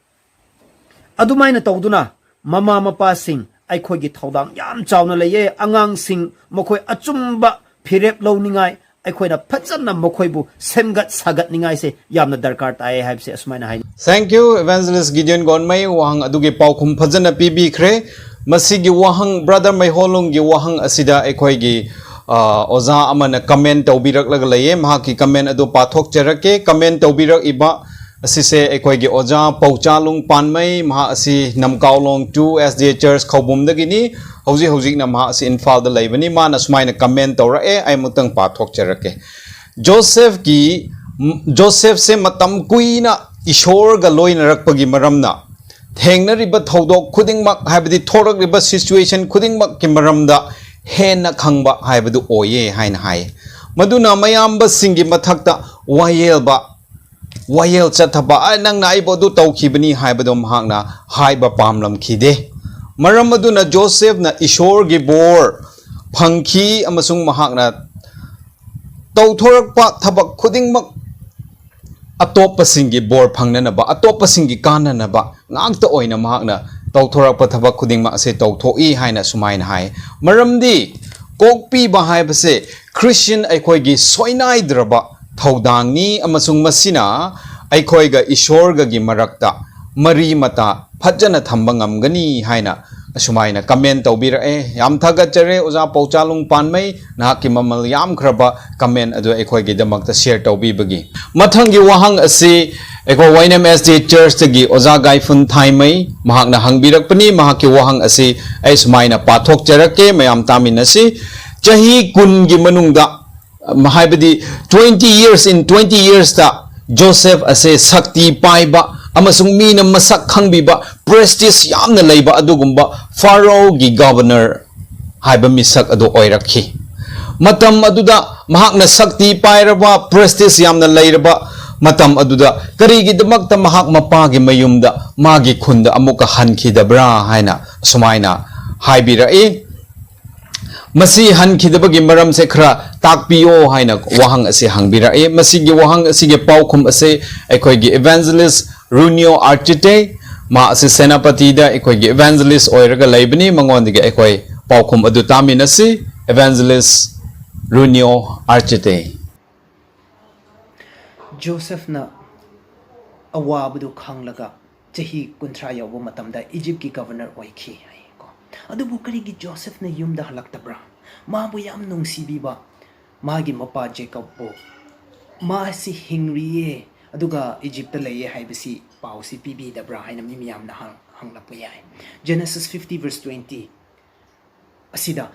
ꯑꯗꯨꯃꯥꯏꯅ ꯇꯧꯗꯨꯅ ꯃꯃꯥ ꯃꯄꯥꯁꯤꯡ ꯑꯩꯈꯣꯏꯒꯤ ꯊꯧꯗꯥꯡ ꯌꯥꯝ ꯆꯥꯎꯅ ꯂꯩꯌꯦ꯫ ꯑꯉꯥꯡꯁꯤꯡ ꯃꯈꯣꯏ ꯑꯆꯨꯝꯕ ꯐꯤꯔꯦꯞ ꯂꯧꯅꯤꯡꯉꯥꯏ, ꯑꯩꯈꯣꯏꯅ ꯐꯖꯅ ꯃꯈꯣꯏꯕꯨ ꯁꯦꯝꯒꯠ ꯁꯥꯒꯠꯅꯤꯡꯉꯥꯏꯁꯦ ꯌꯥꯝꯅ ꯗꯔꯀꯥꯔ ꯇꯥꯏ ꯍꯥꯏꯕꯁꯦ ꯑꯁꯨꯃꯥꯏꯅ ꯍꯥꯏꯅꯤꯡꯉꯤ꯫ Thank you, Evangelist Gideon Gonmei꯫ ꯋꯥꯍꯪ ꯑꯗꯨꯒꯤ ꯄꯥꯎꯈꯨꯝ ꯐꯖꯅ ꯄꯤꯕꯤꯈ꯭ꯔꯦ꯫ ꯃꯁꯤꯒꯤ ꯋꯥꯍꯪ, Brother ꯃꯩꯍꯣꯂꯨꯡꯒꯤ ꯋꯥꯍꯪ ꯑꯁꯤꯗ ꯑꯩꯈꯣꯏꯒꯤ, ꯑ, ꯑꯣꯖꯥ ꯑꯃꯅ comment ꯇꯧꯕꯤꯔꯛꯂꯒ ꯂꯩꯌꯦ꯫ ꯃꯍꯥꯛꯀꯤ comment ꯑꯗꯨ ꯄꯥꯊꯣꯛꯆꯔꯛꯀꯦ꯫ Comment ꯇꯧꯕꯤꯔꯛꯏꯕ ꯑꯁꯤꯁꯦ ꯑꯩꯈꯣꯏꯒꯤ ꯑꯣꯖꯥ ꯄꯧꯆꯥꯂꯨꯡ ꯄꯥꯟꯃꯩ, ꯃꯍꯥꯛ ꯑꯁꯤ ꯅꯝꯀꯥꯎꯂꯣꯡ two S D A Church ꯈꯧꯕꯨꯝꯗꯒꯤꯅꯤ꯫ ꯍꯧꯖꯤꯛ ꯍꯧꯖꯤꯛꯅ ꯃꯍꯥꯛ ꯑꯁꯤ ꯏꯝꯐꯥꯜꯗ ꯂꯩꯕꯅꯤ꯫ ꯃꯥꯅ ꯁꯨꯃꯥꯏꯅ comment ꯇꯧꯔꯛꯑꯦ, ꯑꯩ ꯑꯃꯨꯛꯇꯪ ꯄꯥꯊꯣꯛꯆꯔꯛꯀꯦ꯫ ꯖꯣꯁꯦꯐꯀꯤ, ꯖꯣꯁꯦꯐꯁꯦ ꯃꯇꯝ ꯀꯨꯏꯅ ꯏꯁꯣꯔꯒ ꯂꯣꯏꯅꯔꯛꯄꯒꯤ ꯃꯔꯝꯅ ꯊꯦꯡꯅꯔꯤꯕ ꯊꯧꯗꯣꯛ ꯈꯨꯗꯤꯡꯃꯛ, ꯍꯥꯏꯕꯗꯤ ꯊꯣꯔꯛꯂꯤꯕ situation ꯈꯨꯗꯤꯡꯃꯛꯀꯤ ꯃꯔꯝꯗ ꯍꯦꯟꯅ ꯈꯪꯕ ꯍꯥꯏꯕꯗꯨ ꯑꯣꯏꯌꯦ ꯍꯥꯏꯅ ꯍꯥꯏ꯫ ꯃꯗꯨꯅ ꯃꯌꯥꯝꯕꯁꯤꯡꯒꯤ ꯃꯊꯛꯇ ꯋꯥꯌꯦꯜꯕ, ꯋꯥꯌꯦꯜ ꯆꯠꯊꯕ, "ꯑ, ꯅꯪꯅ ꯑꯩꯕꯨ ꯑꯗꯨ ꯇꯧꯈꯤꯕꯅꯤ" ꯍꯥꯏꯕꯗꯣ ꯃꯍꯥꯛꯅ ꯍꯥꯏꯕ ꯄꯥꯝꯂꯝꯈꯤꯗꯦ꯫ ꯃꯔꯝ ꯑꯗꯨꯅ ꯖꯣꯁꯦꯐꯅ ꯏꯁꯣꯔꯒꯤ ꯕꯣꯔ ꯐꯪꯈꯤ ꯑꯃꯁꯨꯡ ꯃꯍꯥꯛꯅ ꯇꯧꯊꯣꯔꯛꯄ ꯊꯕꯛ ꯈꯨꯗꯤꯡꯃꯛ ꯑꯇꯣꯞꯄꯁꯤꯡꯒꯤ ꯕꯣꯔ ꯐꯪꯅꯅꯕ, ꯑꯇꯣꯞꯄꯁꯤꯡꯒꯤ ꯀꯥꯟꯅꯅꯕ ꯉꯥꯛꯇ ꯑꯣꯏꯅ ꯃꯍꯥꯛꯅ ꯇꯧꯊꯣꯔꯛꯄ ꯊꯕꯛ ꯈꯨꯗꯤꯡꯃꯛ ꯑꯁꯦ ꯇꯧꯊꯣꯛꯏ ꯍꯥꯏꯅ ꯁꯨꯃꯥꯏꯅ ꯍꯥꯏ꯫ ꯃꯔꯝꯗꯤ ꯀꯣꯛꯄꯤꯕ ꯍꯥꯏꯕꯁꯦ ꯈ꯭ꯔꯤꯁꯇꯤꯌꯟ ꯑꯩꯈꯣꯏꯒꯤ ꯁꯣꯏꯅꯥꯏꯗ꯭ꯔꯕ ꯊꯧꯗꯥꯡꯅꯤ, ꯑꯃꯁꯨꯡ ꯃꯁꯤꯅ ꯑꯩꯈꯣꯏꯒ ꯏꯁꯣꯔꯒꯒꯤ ꯃꯔꯛꯇ ꯃꯔꯤ ꯃꯇꯥ ꯐꯖꯅ ꯊꯝꯕ ꯉꯝꯒꯅꯤ ꯍꯥꯏꯅ ꯑꯁꯨꯃꯥꯏꯅ comment ꯇꯧꯕꯤꯔꯛꯑꯦ꯫ ꯌꯥꯝ ꯊꯥꯒꯠꯆꯔꯦ ꯑꯣꯖꯥ ꯄꯧꯆꯥꯂꯨꯡ ꯄꯥꯟꯃꯩ, ꯅꯍꯥꯛꯀꯤ ꯃꯃꯜ ꯌꯥꯝꯈ꯭ꯔꯕ comment ꯑꯗꯨ ꯑꯩꯈꯣꯏꯒꯤꯗꯃꯛꯇ share ꯇꯧꯕꯤꯕꯒꯤ꯫ ꯃꯊꯪꯒꯤ ꯋꯥꯍꯪ ꯑꯁꯤ ꯑꯩꯈꯣꯏ ꯋꯥꯏ ꯑꯦꯟ ꯑꯦꯝ ꯑꯦꯁ ꯗꯤ ꯆꯔꯆꯇꯒꯤ ꯑꯣꯖꯥ ꯒꯥꯏꯐꯨꯟ ꯊꯥꯏꯃꯩ, ꯃꯍꯥꯛꯅ ꯍꯪꯕꯤꯔꯛꯄꯅꯤ꯫ ꯃꯍꯥꯛꯀꯤ ꯋꯥꯍꯪ ꯑꯁꯤ ꯑꯩ ꯁꯨꯃꯥꯏꯅ ꯄꯥꯊꯣꯛꯆꯔꯛꯀꯦ, ꯃꯌꯥꯝ ꯇꯥꯃꯤꯟꯅꯁꯤ꯫ ꯆꯍꯤ ꯀꯨꯟꯒꯤ ꯃꯅꯨꯡꯗ, ꯍꯥꯏꯕꯗꯤ twenty years, in twenty yearsꯇ ꯖꯣꯁꯦꯐ ꯑꯁꯦ ꯁꯛꯇꯤ ꯄꯥꯏꯕ ꯑꯃꯁꯨꯡ ꯃꯤꯅ ꯃꯁꯛ ꯈꯪꯕꯤꯕ, prestige ꯌꯥꯝꯅ ꯂꯩꯕ ꯑꯗꯨꯒꯨꯝꯕ ꯐꯥꯔꯣꯒꯤ governor ꯍꯥꯏꯕ ꯃꯤꯁꯛ ꯑꯗꯨ ꯑꯣꯏꯔꯛꯈꯤ꯫ ꯃꯇꯝ ꯑꯗꯨꯗ ꯃꯍꯥꯛꯅ ꯁꯛꯇꯤ ꯄꯥꯏꯔꯕ, prestige ꯌꯥꯝꯅ ꯂꯩꯔꯕ ꯃꯇꯝ ꯑꯗꯨꯗ ꯀꯔꯤꯒꯤꯗꯃꯛꯇ ꯃꯍꯥꯛ ꯃꯄꯥꯒꯤ ꯃꯌꯨꯝꯗ, ꯃꯥꯒꯤ ꯈꯨꯟꯗ ꯑꯃꯨꯛꯀ ꯍꯟꯈꯤꯗꯕ꯭ꯔꯥ ꯍꯥꯏꯅ ꯁꯨꯃꯥꯏꯅ ꯍꯥꯏꯕꯤꯔꯛꯏ꯫ ꯃꯁꯤ ꯍꯟꯈꯤꯗꯕꯒꯤ ꯃꯔꯝꯁꯦ ꯈꯔ ꯇꯥꯛꯄꯤꯌꯣ ꯍꯥꯏꯅ ꯋꯥꯍꯪ ꯑꯁꯤ ꯍꯪꯕꯤꯔꯛꯏ꯫ ꯃꯁꯤꯒꯤ ꯋꯥꯍꯪ ꯑꯁꯤꯒꯤ ꯄꯥꯎꯈꯨꯝ ꯑꯁꯤ ꯑꯩꯈꯣꯏꯒꯤ evangelist ꯔꯨꯅꯤꯌꯣ ꯑꯥꯔꯆꯤꯇꯦ, ꯃꯥ ꯑꯁꯤ ꯁꯦꯅꯥꯄꯇꯤꯗ ꯑꯩꯈꯣꯏꯒꯤ evangelist ꯑꯣꯏꯔꯒ ꯂꯩꯕꯅꯤ꯫ ꯃꯉꯣꯟꯗꯒꯤ ꯑꯩꯈꯣꯏ ꯄꯥꯎꯈꯨꯝ ꯑꯗꯨ ꯇꯥꯃꯤꯟꯅꯁꯤ꯫ Evangelist ꯔꯨꯅꯤꯌꯣ ꯑꯥꯔꯆꯤꯇꯦ꯫ ꯖꯣꯁꯦꯐꯅ ꯑꯋꯥꯕꯗꯨ ꯈꯪꯂꯒ ꯆꯍꯤ ꯀꯨꯟꯊ꯭ꯔꯥ ꯌꯧꯕ ꯃꯇꯝꯗ ꯏꯖꯤꯞꯀꯤ governor ꯑꯣꯏꯈꯤ ꯍꯥꯏꯀꯣ꯫ ꯑꯗꯨꯕꯨ ꯀꯔꯤꯒꯤ ꯖꯣꯁꯦꯐꯅ ꯌꯨꯝꯗ ꯍꯜꯂꯛꯇꯕ꯭ꯔꯥ? ꯃꯥꯕꯨ ꯌꯥꯝ ꯅꯨꯡꯁꯤꯕꯤꯕ ꯃꯥꯒꯤ ꯃꯄꯥ ꯖꯦꯀꯕꯄꯨ, ꯃꯥꯁꯤ ꯍꯤꯡꯔꯤꯌꯦ ꯑꯗꯨꯒ ꯏꯖꯤꯞꯇ ꯂꯩꯌꯦ ꯍꯥꯏꯕꯁꯤ ꯄꯥꯎꯁꯤ ꯄꯤꯕꯤꯗꯕ꯭ꯔꯥ ꯍꯥꯏꯅ ꯃꯤ ꯃꯌꯥꯝꯅ ꯍꯪ-, ꯍꯪꯂꯛꯄ ꯌꯥꯏ꯫ Genesis fifty verse twenty ꯑꯁꯤꯗ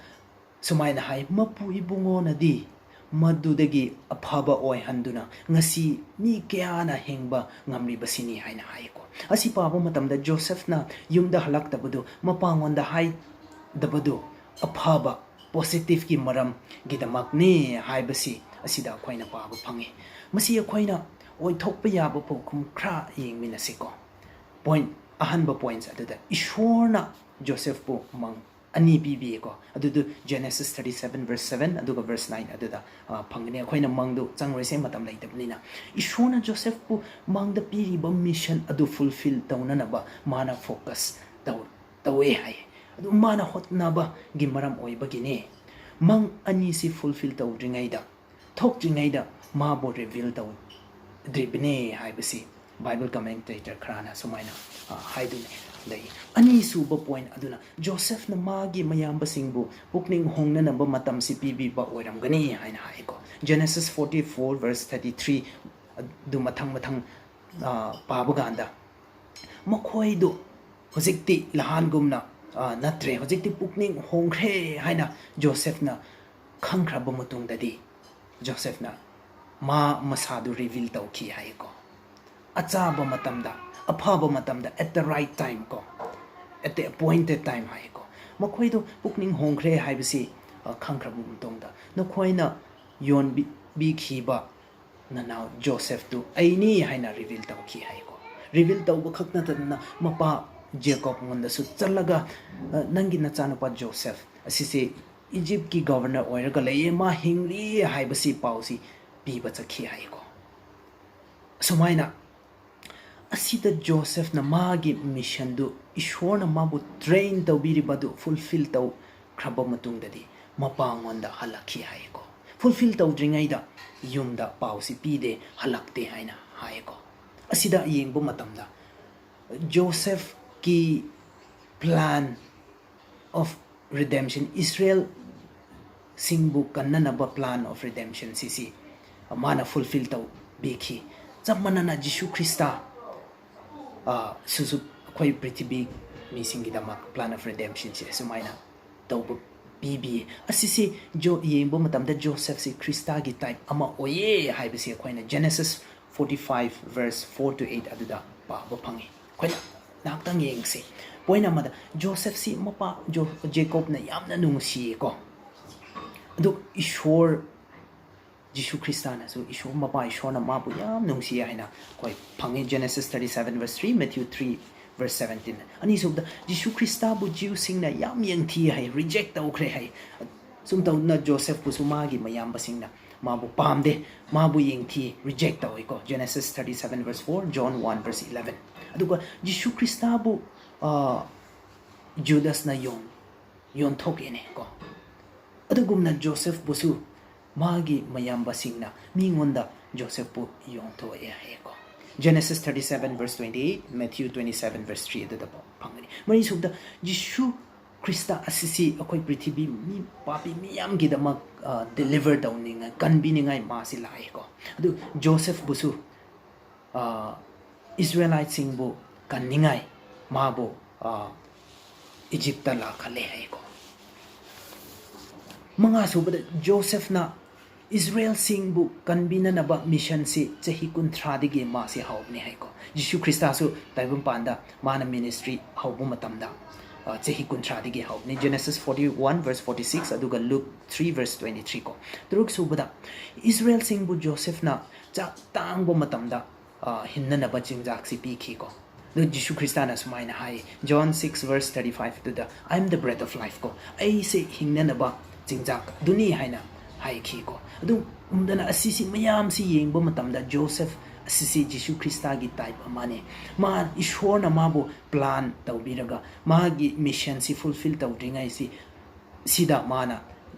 ꯁꯨꯃꯥꯏꯅ ꯍꯥꯏ, "ꯃꯄꯨ ꯏꯕꯨꯡꯉꯣꯅꯗꯤ ꯃꯗꯨꯗꯒꯤ ꯑꯐꯕ ꯑꯣꯏꯍꯟꯗꯨꯅ ꯉꯁꯤ ꯃꯤ ꯀꯌꯥꯅ ꯍꯤꯡꯕ ꯉꯝꯂꯤꯕꯁꯤꯅꯤ" ꯍꯥꯏꯅ ꯍꯥꯏꯀꯣ꯫ ꯑꯁꯤ ꯄꯥꯕ ꯃꯇꯝꯗ ꯖꯣꯁꯦꯐꯅ ꯌꯨꯝꯗ ꯍꯜꯂꯛꯇꯕꯗꯨ, ꯃꯄꯥꯉꯣꯟꯗ ꯍꯥꯏꯗꯕꯗꯨ ꯑꯐꯕ, positiveꯀꯤ ꯃꯔꯝꯒꯤꯗꯃꯛꯅꯤ ꯍꯥꯏꯕꯁꯤ ꯑꯁꯤꯗ ꯑꯩꯈꯣꯏꯅ ꯄꯥꯕ ꯐꯪꯉꯤ꯫ ꯃꯁꯤ ꯑꯩꯈꯣꯏꯅ ꯑꯣꯏꯊꯣꯛꯄ ꯌꯥꯕ ꯄꯥꯎꯈꯨꯝ ꯈꯔ ꯌꯦꯡꯃꯤꯟꯅꯁꯤꯀꯣ꯫ Point, ꯑꯍꯥꯟꯕ points ꯑꯗꯨꯗ ꯏꯁꯣꯔꯅ ꯖꯣꯁꯦꯐꯄꯨ ꯃꯪ ꯑꯅꯤ ꯄꯤꯕꯤꯌꯦꯀꯣ꯫ ꯑꯗꯨꯗꯨ Genesis thirty seven verse seven ꯑꯗꯨꯒ verse nine ꯑꯗꯨꯗ, ꯑ, ꯐꯪꯒꯅꯤ꯫ ꯑꯩꯈꯣꯏꯅ ꯃꯪꯗꯨ ꯆꯪꯔꯣꯏꯁꯦ, ꯃꯇꯝ ꯂꯩꯇꯕꯅꯤꯅ꯫ ꯏꯁꯣꯔꯅ ꯖꯣꯁꯦꯐꯄꯨ ꯃꯪꯗ ꯄꯤꯔꯤꯕ mission ꯑꯗꯨ fulfill ꯇꯧꯅꯅꯕ ꯃꯥꯅ focus ꯇꯧ-, ꯇꯧꯋꯦ ꯍꯥꯏ꯫ ꯑꯗꯨ ꯃꯥꯅ ꯍꯣꯠꯅꯕꯒꯤ ꯃꯔꯝ ꯑꯣꯏꯕꯒꯤꯅꯦ꯫ ꯃꯪ ꯑꯅꯤꯁꯤ fulfill ꯇꯧꯗ꯭ꯔꯤꯉꯩꯗ, ꯊꯣꯛꯇ꯭ꯔꯤꯉꯩꯗ ꯃꯥꯕꯨ reveal ꯇꯧꯗ꯭ꯔꯤꯕꯅꯦ ꯍꯥꯏꯕꯁꯤ Bible commentator ꯈꯔꯅ ꯁꯨꯃꯥꯏꯅ, ꯑ, ꯍꯥꯏꯗꯨꯅꯤ꯫ ꯂꯩ꯫ ꯑꯅꯤꯁꯨꯕ point ꯑꯗꯨꯅ ꯖꯣꯁꯦꯐꯅ ꯃꯥꯒꯤ ꯃꯌꯥꯝꯕꯁꯤꯡꯕꯨ ꯄꯨꯛꯅꯤꯡ ꯍꯣꯡꯅꯅꯕ ꯃꯇꯝꯁꯤ ꯄꯤꯕꯤꯕ ꯑꯣꯏꯔꯝꯒꯅꯤ ꯍꯥꯏꯅ ꯍꯥꯏꯀꯣ꯫ Genesis forty-four verse thirty-three ꯑꯗꯨ ꯃꯊꯪ ꯃꯊꯪ, ꯑ, ꯄꯥꯕ ꯀꯥꯟꯗ ꯃꯈꯣꯏꯗꯨ ꯍꯧꯖꯤꯛꯇꯤ ꯅꯍꯥꯟꯒꯨꯝꯅ, ꯑ, ꯅꯠꯇ꯭ꯔꯦ, ꯍꯧꯖꯤꯛꯇꯤ ꯄꯨꯛꯅꯤꯡ ꯍꯣꯡꯈ꯭ꯔꯦ ꯍꯥꯏꯅ ꯖꯣꯁꯦꯐꯅ ꯈꯪꯈ꯭ꯔꯕ ꯃꯇꯨꯡꯗꯗꯤ ꯖꯣꯁꯦꯐꯅ ꯃꯥ ꯃꯁꯥꯗꯨ reveal ꯇꯧꯈꯤ ꯍꯥꯏꯀꯣ꯫ ꯑꯆꯥꯕ ꯃꯇꯝꯗ, ꯑꯐꯕ ꯃꯇꯝꯗ, at the right time ꯀꯣ, at the appointed time ꯍꯥꯏꯀꯣ꯫ ꯃꯈꯣꯏꯗꯣ ꯄꯨꯛꯅꯤꯡ ꯍꯣꯡꯈ꯭ꯔꯦ ꯍꯥꯏꯕꯁꯤ, ꯑ, ꯈꯪꯈ꯭ꯔꯕ ꯃꯇꯨꯡꯗ ꯅꯈꯣꯏꯅ ꯌꯣꯟꯕꯤ-, ꯕꯤꯈꯤꯕ ꯅꯅꯥꯎ ꯖꯣꯁꯦꯐꯇꯨ ꯑꯩꯅꯤ ꯍꯥꯏꯅ reveal ꯇꯧꯈꯤ ꯍꯥꯏꯀꯣ꯫ Reveal ꯇꯧꯕ ꯈꯛ ꯅꯠꯇꯅ ꯃꯄꯥ ꯖꯦꯀꯣꯕꯉꯣꯟꯗꯁꯨ ꯆꯠꯂꯒ, "ꯑ, ꯅꯪꯒꯤ ꯅꯆꯥꯅꯨꯄꯥ ꯖꯣꯁꯦꯐ ꯑꯁꯤꯁꯦ ꯏꯖꯤꯞꯀꯤ governor ꯑꯣꯏꯔꯒ ꯂꯩꯌꯦ, ꯃꯥ ꯍꯤꯡꯂꯤ ꯍꯥꯏꯕꯁꯤ ꯄꯥꯎꯁꯤ ꯄꯤꯕ ꯆꯠꯈꯤ" ꯍꯥꯏꯀꯣ꯫ ꯑꯁꯨꯃꯥꯏꯅ ꯑꯁꯤꯗ ꯖꯣꯁꯦꯐꯅ ꯃꯥꯒꯤ missionꯗꯨ, ꯏꯁꯣꯔꯅ ꯃꯥꯕꯨ train ꯇꯧꯕꯤꯔꯤꯕꯗꯨ fulfill ꯇꯧꯈ꯭ꯔꯕ ꯃꯇꯨꯡꯗꯗꯤ ꯃꯄꯥꯉꯣꯟꯗ ꯍꯜꯂꯛꯈꯤ ꯍꯥꯏꯀꯣ꯫ Fulfill ꯇꯧꯗ꯭ꯔꯤꯉꯩꯗ ꯌꯨꯝꯗ ꯄꯥꯎꯁꯤ ꯄꯤꯗꯦ, ꯍꯜꯂꯛꯇꯦ ꯍꯥꯏꯅ ꯍꯥꯏꯀꯣ꯫ ꯑꯁꯤꯗ ꯌꯦꯡꯕ ꯃꯇꯝꯗ ꯖꯣꯁꯦꯐꯀꯤ plan of redemption, ꯏꯁꯔꯦꯜ ꯁꯤꯡꯕꯨ ꯀꯟꯅꯅꯕ plan of redemption ꯁꯤꯁꯤ ꯃꯥꯅ fulfill ꯇꯧꯕꯤꯈꯤ꯫ ꯆꯞ ꯃꯥꯟꯅꯅ ꯖꯤꯁꯨ ꯈ꯭ꯔꯤꯁꯇ, ꯑ, ꯁꯨꯁꯨ ꯑꯩꯈꯣꯏ ꯄ꯭ꯔꯤꯊꯤꯕꯤ ꯃꯤꯁꯤꯡꯒꯤꯗꯃꯛ plan of redemptionꯁꯦ ꯑꯁꯨꯃꯥꯏꯅ ꯇꯧꯕ ꯄꯤꯕꯤ꯫ ꯑꯁꯤꯁꯤ ꯖꯣ-, ꯌꯦꯡꯕ ꯃꯇꯝꯗ ꯖꯣꯁꯦꯐꯁꯤ ꯈ꯭ꯔꯤꯁꯇꯒꯤ type ꯑꯃ ꯑꯣꯏꯌꯦ ꯍꯥꯏꯕꯁꯤ ꯑꯩꯈꯣꯏꯅ Genesis forty-five verse four to eight ꯑꯗꯨꯗ ꯄꯥꯕ ꯐꯪꯉꯤ꯫ ꯑꯩꯈꯣꯏꯅ ꯉꯥꯏꯍꯥꯛꯇꯪ ꯌꯦꯡꯁꯤ꯫ Point ꯑꯃꯗ, ꯖꯣꯁꯦꯐꯁꯤ ꯃꯄꯥ ꯖꯣ-, ꯖꯦꯀꯣꯕꯅ ꯌꯥꯝꯅ ꯅꯨꯡꯁꯤꯌꯦꯀꯣ꯫ ꯑꯗꯨ ꯏꯁꯣꯔ, ꯖꯤꯁꯨ ꯈ꯭ꯔꯤꯁꯇꯅꯁꯨ ꯏꯁꯣꯔ, ꯃꯄꯥ ꯏꯁꯣꯔꯅ ꯃꯥꯕꯨ ꯌꯥꯝ ꯅꯨꯡꯁꯤꯌꯦ ꯍꯥꯏꯅ ꯑꯩꯈꯣꯏ ꯐꯪꯉꯤ꯫ Genesis thirty-seven verse three, Matthew three verse seventeen꯫ ꯑꯅꯤꯁꯨꯕꯗ, ꯖꯤꯁꯨ ꯈ꯭ꯔꯤꯁꯇꯕꯨ ꯖꯤꯎꯁꯤꯡꯅ ꯌꯥꯝ ꯌꯦꯡꯊꯤ ꯍꯥꯏ, reject ꯇꯧꯈ꯭ꯔꯦ ꯍꯥꯏ꯫ ꯁꯨꯝ ꯇꯧꯗꯅ ꯖꯣꯁꯦꯐꯄꯨꯁꯨ ꯃꯥꯒꯤ ꯃꯌꯥꯝꯕꯁꯤꯡꯅ ꯃꯥꯕꯨ ꯄꯥꯝꯗꯦ, ꯃꯥꯕꯨ ꯌꯦꯡꯊꯤ, reject ꯇꯧꯋꯤꯀꯣ꯫ Genesis thirty-seven verse four, John one verse eleven꯫ ꯑꯗꯨꯒ ꯖꯤꯁꯨ ꯈ꯭ꯔꯤꯁꯇꯕꯨ, ꯑ, ꯖꯨꯗꯥꯁꯅ ꯌꯣꯟ-, ꯌꯣꯟꯊꯣꯛꯑꯦꯅꯦ ꯀꯣ꯫ ꯑꯗꯨꯒꯨꯝꯅ ꯖꯣꯁꯦꯐꯄꯨꯁꯨ ꯃꯥꯒꯤ ꯃꯌꯥꯝꯕꯁꯤꯡꯅ ꯃꯤꯉꯣꯟꯗ ꯖꯣꯁꯦꯐꯄꯨ ꯌꯣꯟꯊꯣꯛꯑꯦ ꯍꯥꯏꯌꯦꯀꯣ꯫ Genesis thirty-seven verse twenty-eight, Matthew twenty-seven verse three ꯑꯗꯨꯗ ꯐꯪꯒꯅꯤ꯫ ꯃꯔꯤꯁꯨꯕꯗ, ꯖꯤꯁꯨ ꯈ꯭ꯔꯤꯁꯇ ꯑꯁꯤꯁꯤ ꯑꯩꯈꯣꯏ ꯄ꯭ꯔꯤꯊꯤꯕꯤ ꯃꯤ ꯄꯥꯄꯤ ꯃꯤꯌꯥꯝꯒꯤꯗꯃꯛ ꯗꯦꯂꯤꯚꯔ ꯇꯧꯅꯤꯡꯉꯥꯏ, ꯀꯟꯕꯤꯅꯤꯡꯉꯥꯏ ꯃꯥꯁꯤ ꯂꯥꯛꯑꯦꯀꯣ꯫ ꯑꯗꯨ ꯖꯣꯁꯦꯐꯕꯨꯁꯨ ꯏꯁꯔꯦꯂꯥꯏꯠꯁꯤꯡꯕꯨ ꯀꯟꯅꯤꯡꯉꯥꯏ ꯃꯥꯕꯨ ꯏꯖꯤꯞꯇ ꯂꯥꯛꯍꯜꯂꯦ ꯍꯥꯏꯀꯣ꯫ ꯃꯉꯥꯁꯨꯕꯗ, ꯖꯣꯁꯦꯐꯅ ꯏꯁꯔꯦꯜꯁꯤꯡꯕꯨ ꯀꯟꯕꯤꯅꯅꯕ ꯃꯤꯁꯟꯁꯤ ꯆꯍꯤ ꯀꯨꯟꯊ꯭ꯔꯥꯗꯒꯤ ꯃꯥꯁꯤ ꯍꯧꯕꯅꯤ ꯍꯥꯏꯀꯣ꯫ ꯖꯤꯁꯨ ꯈ꯭ꯔꯤꯁꯇꯥꯁꯨ ꯇꯥꯏꯕꯪꯄꯥꯟꯗ ꯃꯥꯅ ꯃꯤꯅꯤꯁꯇ꯭ꯔꯤ ꯍꯧꯕ ꯃꯇꯝꯗ ꯆꯍꯤ ꯀꯨꯟꯊ꯭ꯔꯥꯗꯒꯤ ꯍꯧꯕꯅꯤ꯫ Genesis forty-one verse forty-six ꯑꯗꯨꯒ Luke three verse twenty-three ꯀꯣ꯫ ꯇꯔꯨꯛ ꯁꯨꯕꯗ, ꯏꯁꯔꯦꯜꯁꯤꯡꯕꯨ ꯖꯣꯁꯦꯐꯅ ꯆꯥꯛ ꯇꯥꯡꯕ ꯃꯇꯝꯗ ꯍꯤꯡꯅꯅꯕ ꯆꯤꯟꯖꯥꯛꯁꯤ ꯄꯤꯈꯤꯀꯣ꯫ ꯑꯗꯨ ꯖꯤꯁꯨ ꯈ꯭ꯔꯤꯁꯇꯥꯅ ꯁꯨꯃꯥꯏꯅ ꯍꯥꯏ, John six verse thirty-five ꯑꯗꯨꯗ, "I am the bread of life" ꯀꯣ, "ꯑꯩꯁꯦ ꯍꯤꯡꯅꯅꯕ ꯆꯤꯟꯖꯥꯛ ꯑꯗꯨꯅꯤ" ꯍꯥꯏꯅ ꯍꯥꯏꯈꯤꯀꯣ꯫ ꯑꯗꯨ ꯎꯝꯗꯅ ꯑꯁꯤꯁꯤ ꯃꯌꯥꯝꯁꯤ ꯌꯦꯡꯕ ꯃꯇꯝꯗ ꯖꯣꯁꯦꯐ ꯑꯁꯤꯁꯤ ꯖꯤꯁꯨ ꯈ꯭ꯔꯤꯁꯇꯥꯒꯤ ꯇꯥꯏꯞ ꯑꯃꯅꯤ꯫ ꯃꯥ, ꯏꯁꯣꯔꯅ ꯃꯥꯕꯨ ꯄ꯭ꯂꯥꯟ ꯇꯧꯕꯤꯔꯒ ꯃꯥꯒꯤ ꯃꯤꯁꯟꯁꯤ ꯐꯨꯜꯐꯤꯜ ꯇꯧꯗ꯭ꯔꯤꯉꯩꯁꯤ ꯁꯤꯗ ꯃꯥꯅ